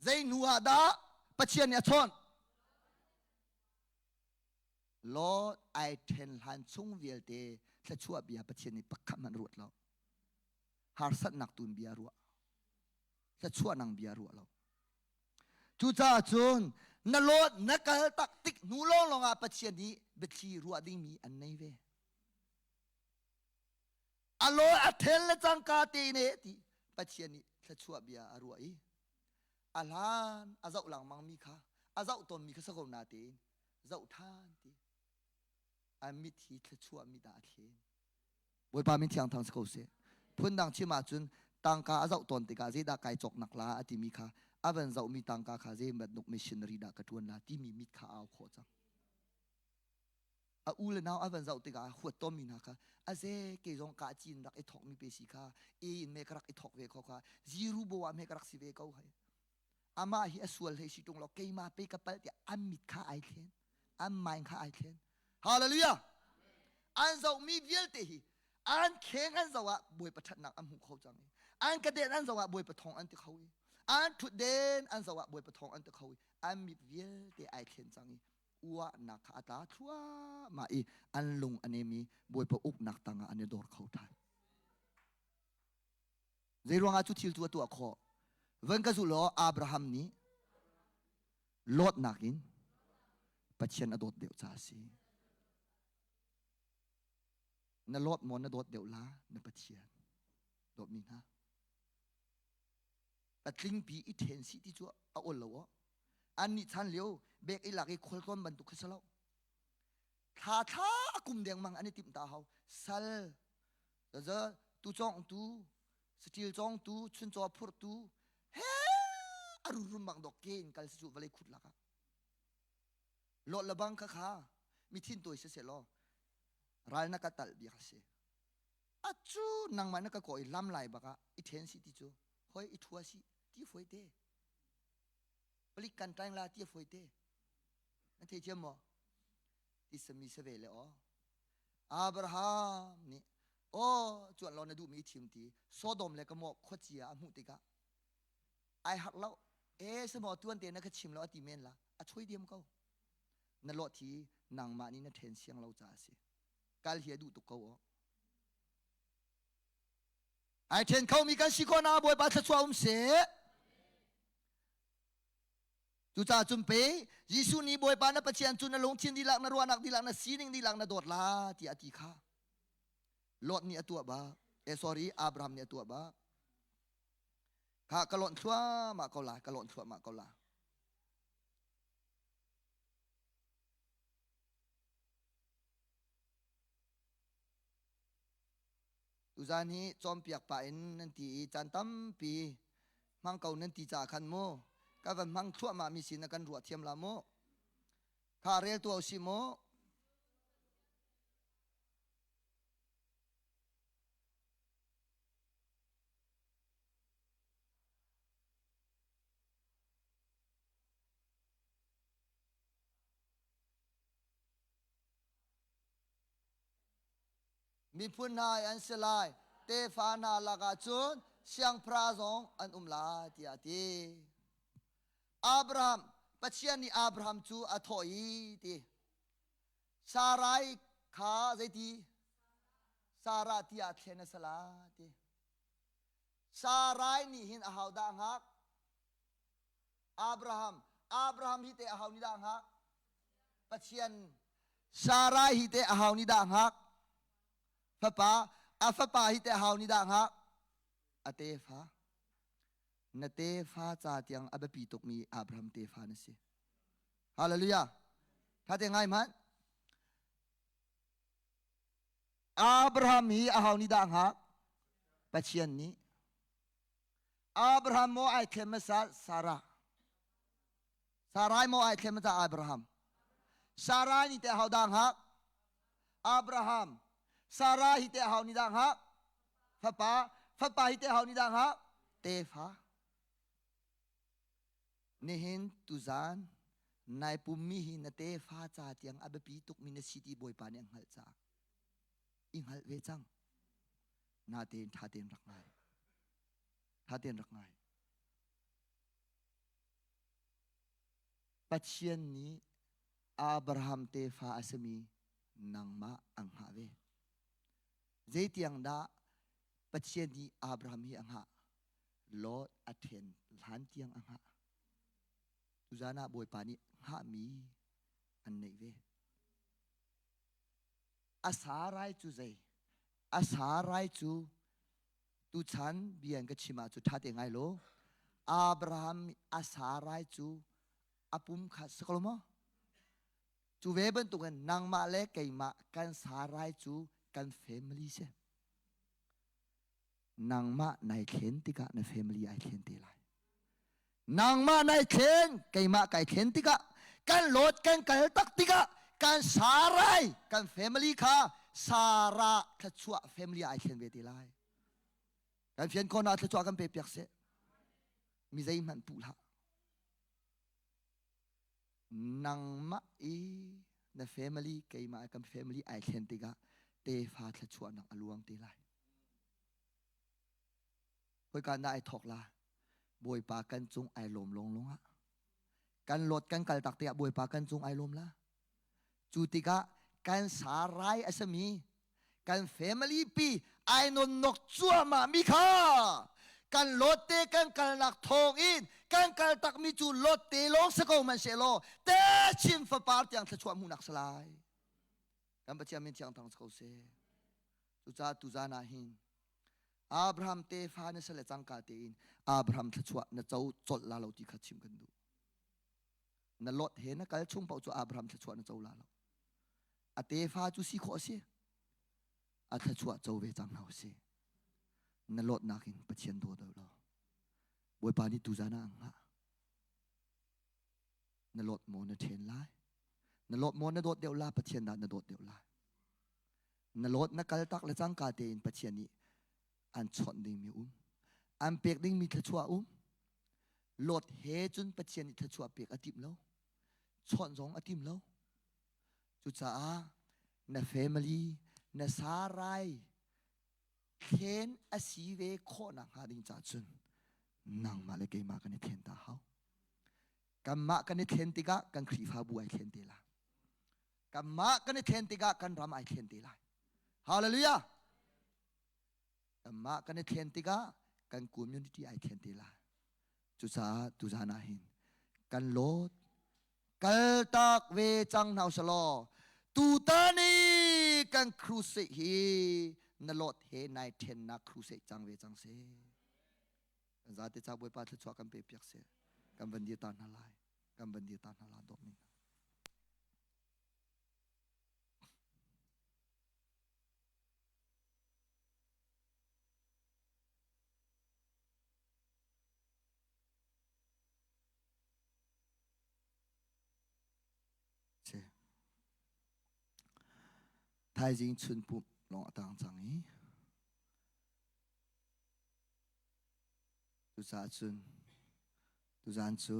Zei hnu ah dah Pathian nih a chawnh? Lord ai ṭhen hlan chung vialte thluachuah bia Pathian nih pakhat hmanh ruat lo. Harsatnak tun bia ruah. Thluachuah nang bia ruah lo. Cucaah cun na lawt na kal tak tik hnu lawnglawng ah Pathian nih biathli ruah dingmi an nei ve. A law a then le cangka te ne ti Pathian nih thluachuah bia a ruah i a hlan a zoh lengmang mi kha a zoh tawnmi kha sa ko na tein zoh ṭhan ti a mit hi thluachuah mit ah a thlen Bawipa min thiang thang si ko seh phundang chim ahcun tangka a zoh tawn tikah zeidah kai cawknak la a timi kha a van zohmi tangka kha zei bantuk missionary dah ka ṭuan la timi mit kha au khawh cang a u le nau a van zoh tikah huat tawnmi hna kha a ze ke zong ka cin rak i thawkmi pe si kha e in me ka rak i thawk ve ko kha ziru bo ah me ka rak si ve ko hai amah hi a sual hlei si ṭung lo keimah pe ka palh tiah an mit kha ai thlen an mind kha ai thlen hallelujah an zohmi vialte hi an kheng an zoh ah bawipa ṭhatnak an hmu kho cang i an ka den an zoh ah bawipa thawng an ti kho i an ṭhutden an zoh ah bawipa thawng an ti kho i an mit vialte ai thlen cang i uahnak kha a tla thluahmah i an lung a nem i bawipa uknak tangah an i dor kho ṭhan Zeiruangah cu thil cu a tuah khawh? Van ka zulh law Abraham nih Lot nakin Pathian a dawt deuh caah a si. Na lot maw na dawt deuh la na Pathian dawtmi hna. Patlingpi i ṭhen si ti cu a ol lo aw. An nih chan lio bek i lak i khualtlawn bantuk khi si lo. Thla thla a kum dengmang an i timh ta hau. Sal Zaza tu cawngtu, saṭil cawngtu, chuncaw phurtu he a rurum bang dok ke in kal si cu vawlei khut lakah. Lot le bang kha kha mi thin tawi si seh law ral na ka talh biak si. Acu nangmah na ka kawh i lam lai bakah i ṭhen si ti cu hoi i ṭhua si ti foi te. Palik kan ṭaing la ti foi te. Na thei thiam maw? Ti sami se ve le aw. Abraham nih. Aw, cuan law na duhmi thim ti Sodom le Gomorrah khuacia a hmuh tikah ai harh lo. E samaw tuan te na ka chim lo a ti men la. A choi diam ko. Na lawt hi nangmah nih na then siang lo caah a si. Kal hi a duh tuk ko aw. Ai then khomi kan si khawh na Bawipa thluachuah um seh. Cucaah cun pe Jesuh nih Bawipa na Pathian cu na lungthin dihlak na ruahnak dihlak na sining dihlak na dawt la tiah a ti kha. Lot nih a tuah ba. Eh sorry Abraham nih a tuah ba. Kha ka lonh thluahmah ko la, ka lonh thluahmah ko la. Tuzaan hi cawnpiak pah in nan ti i caan tampi hmang ko nan ti caah khan mu ka van hmang thluahmah mi sin na kan ruah thiam la mu. Kha rel tuah usih mu. Miphun hna an si lai, tefa hna lakah cun siangphra zong an um lai, tiah a ti. Abraham, Pathian nih Abraham cu a thawh i ti. Sarai kha zeiti? Sarah tiah thlen a si la ti. Sarai nih hin ahodah a hngak? Abraham. Abraham hi teh aho nih dah a hngak? Pathian. Sarai hi teh aho nih dah a hngak? Fapa. A fapa hi teh aho nih dah a hngak? A tefa. Na tefa ca tiang a biapi tukmi Abraham tefa na si. Hallelujah. Tha te ngai hmanh. Abraham hi aho nih dah a hngak? Pathian nih. Abraham maw ai thlem hmasa Sarah? Sarai maw ai thlem hmasa Abraham? Sarai nih teh aho dah hngak? Abraham. Sarah hi teh aho nih dah hngak? Fapa. Fapa hi teh aho nih dah hngak? Tefa. Nihin tuzaan nai pummi hi na tefa ca tiang a biapi tukmi na si ti Bawipa nih a hngalh caah i hngalh ve cang. Natein ṭha tein rak ngai. Ṭha tein rak ngai. Pathian nih Abraham tefa a simi nangmah ang hngah ve. Zeitiang dah Pathian nih Abraham hi a hngah? Lot a ṭhen hlan tiang a hngah. Tuzan ah Bawipa nih hngahmi an neih ve. A sarai cu zei? A sarai cu tuchan bia in ka chim ah cu ṭha te ngai law Abraham a sarai cu a pum kha si ko maw? Cu ve bantukin nangmah le keimah kan sarai cu kan family si. Nangmah nai thlen tikah na family ai thlen te lai. Nangmah nai thlen, keimah kai thlen tikah kan lawt kan kal tak tikah kan sarai kan family kha Sarah thluachuah family ai thlen ve te lai. Kan fian khawh na thluachuah kan pe piak seh. Mi zeihmanh puh hlah. Nangmah i na family keimah kan family ai thlen tikah tefa thluachuahnak a luang te lai. Khoika na ai thawk la? Bawipa kan cung ai lawm lawng lawng ah. Kan lot kan kal tak tikah Bawipa kan cung ai lawm la. Cu tikah kan sarai a sami kan family pi ai non nok cuahmah mi kha kan lot te kan kalnak thawng in kan kal tak mi cu lot te lawng si ko man se law te chin fapar tiang thluachuah hmuhnak salai kan Pathian min thiang thang ko seh cucaah tuzan ah hin Abraham tefa na sale cangka tein Abraham thluachuah na co colh la lo ti kha chim kan duh na lot he na kal chung paoh cu Abraham thluachuah na co la lo a tefa cu si khawh a si a thluachuah co ve cang hna usih na lawtnak in Pathian daw deuh lo Bawipa nih tuzan ah a hngah na lawt maw na ṭhen lai na lawt maw na dawt deuh la Pathian dah na dawt deuh lai na lawt na kal tak le cangka tein Pathian nih an chawnh dingmi um an pek dingmi thluachuah um lot he cun Pathian nih thluachuah pek a tim lo chawnh zong a tim lo Cucaah na family, na sarai. Thlen a si ve khawhnak hnga ding ca cun nangmah le keimah kan i thlen ta hau. Kanmah kan i thlen tikah kan Khrihfabu ai thlen te lai. Kanmah kan i thlen tikah kan ram ai thlen te lai. Hallelujah! Kanmah kan i thlen tikah kan community ai thlen te lai. Cucaah tuzan ah hin kan lawt kaltak ve cang hna usalaw tutan i kan crusade hi na lot he nai thennak crusade cang ve cang seh. Kan zate ca Bawipa thluachuah kan pe piak seh. Kan van dir ta hna lai. Kan van dir ta hna la dawt mi hna. Thaizing chun pumh lawng a tang cang i cucaah cun tuzan cu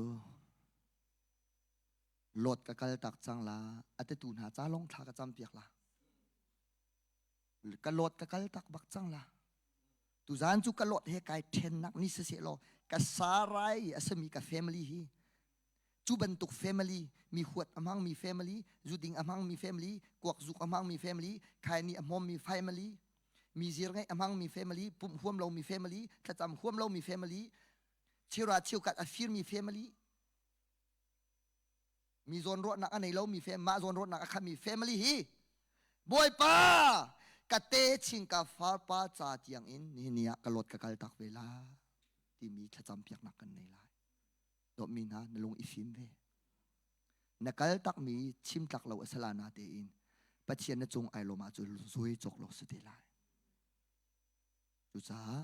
lot ka kal tak cang la a tetu hna ca lawng thla ka cam piak la ka lot ka kal tak bak cang la tuzan cu ka lot he kai ṭhennak ni siseh law ka sarai a simi ka family hi cu bantuk family mi huat a hmangmi family zuding a hmangmi family kuak zuk a hmangmi family khaini a hmawmmi family mi zir ngeih a hmangmi family pumh huam lomi family thlacam huam lomi family chira cheukhat a firmi family mi zawnruahnak a nei lomi family mah zawnruahnak a khammi family hi Bawipa ka te chin ka farpa ca tiang in nihin ni ah ka lot ka kal tak ve la timi thlacam piaknak kan nei lai dawtmi hna na lung i fim ve na kal takmi chim tlak lo a sala na tein Pathian na cung ai lawm ahcun zui cawk lo si te lai cucaah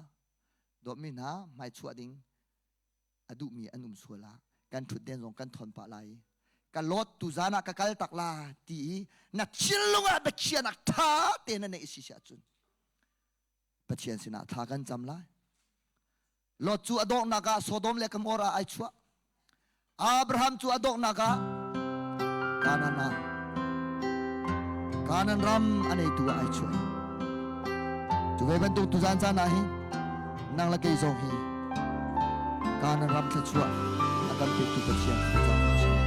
dawtmi hna hmaichuah ding a duhmi an um sual ah kan ṭhutden zong kan thawn pah lai ka lot tu zan ah ka kal tak la ti i na thinlung ah biakhiahnak ṭha te na neih si si ahcun Pathian sinah thla kan cam lai Lot cu a donghnak ah Sodom le Gomorrah ai chuah Abraham cu a donghnak ah Canaan ah Canaan ram a neitu ah ai chuah cu ve bantuk tuzan caan ah hin nang le kei zong hi Canaan ram thluachuah a kan pektu Pathian kan cam.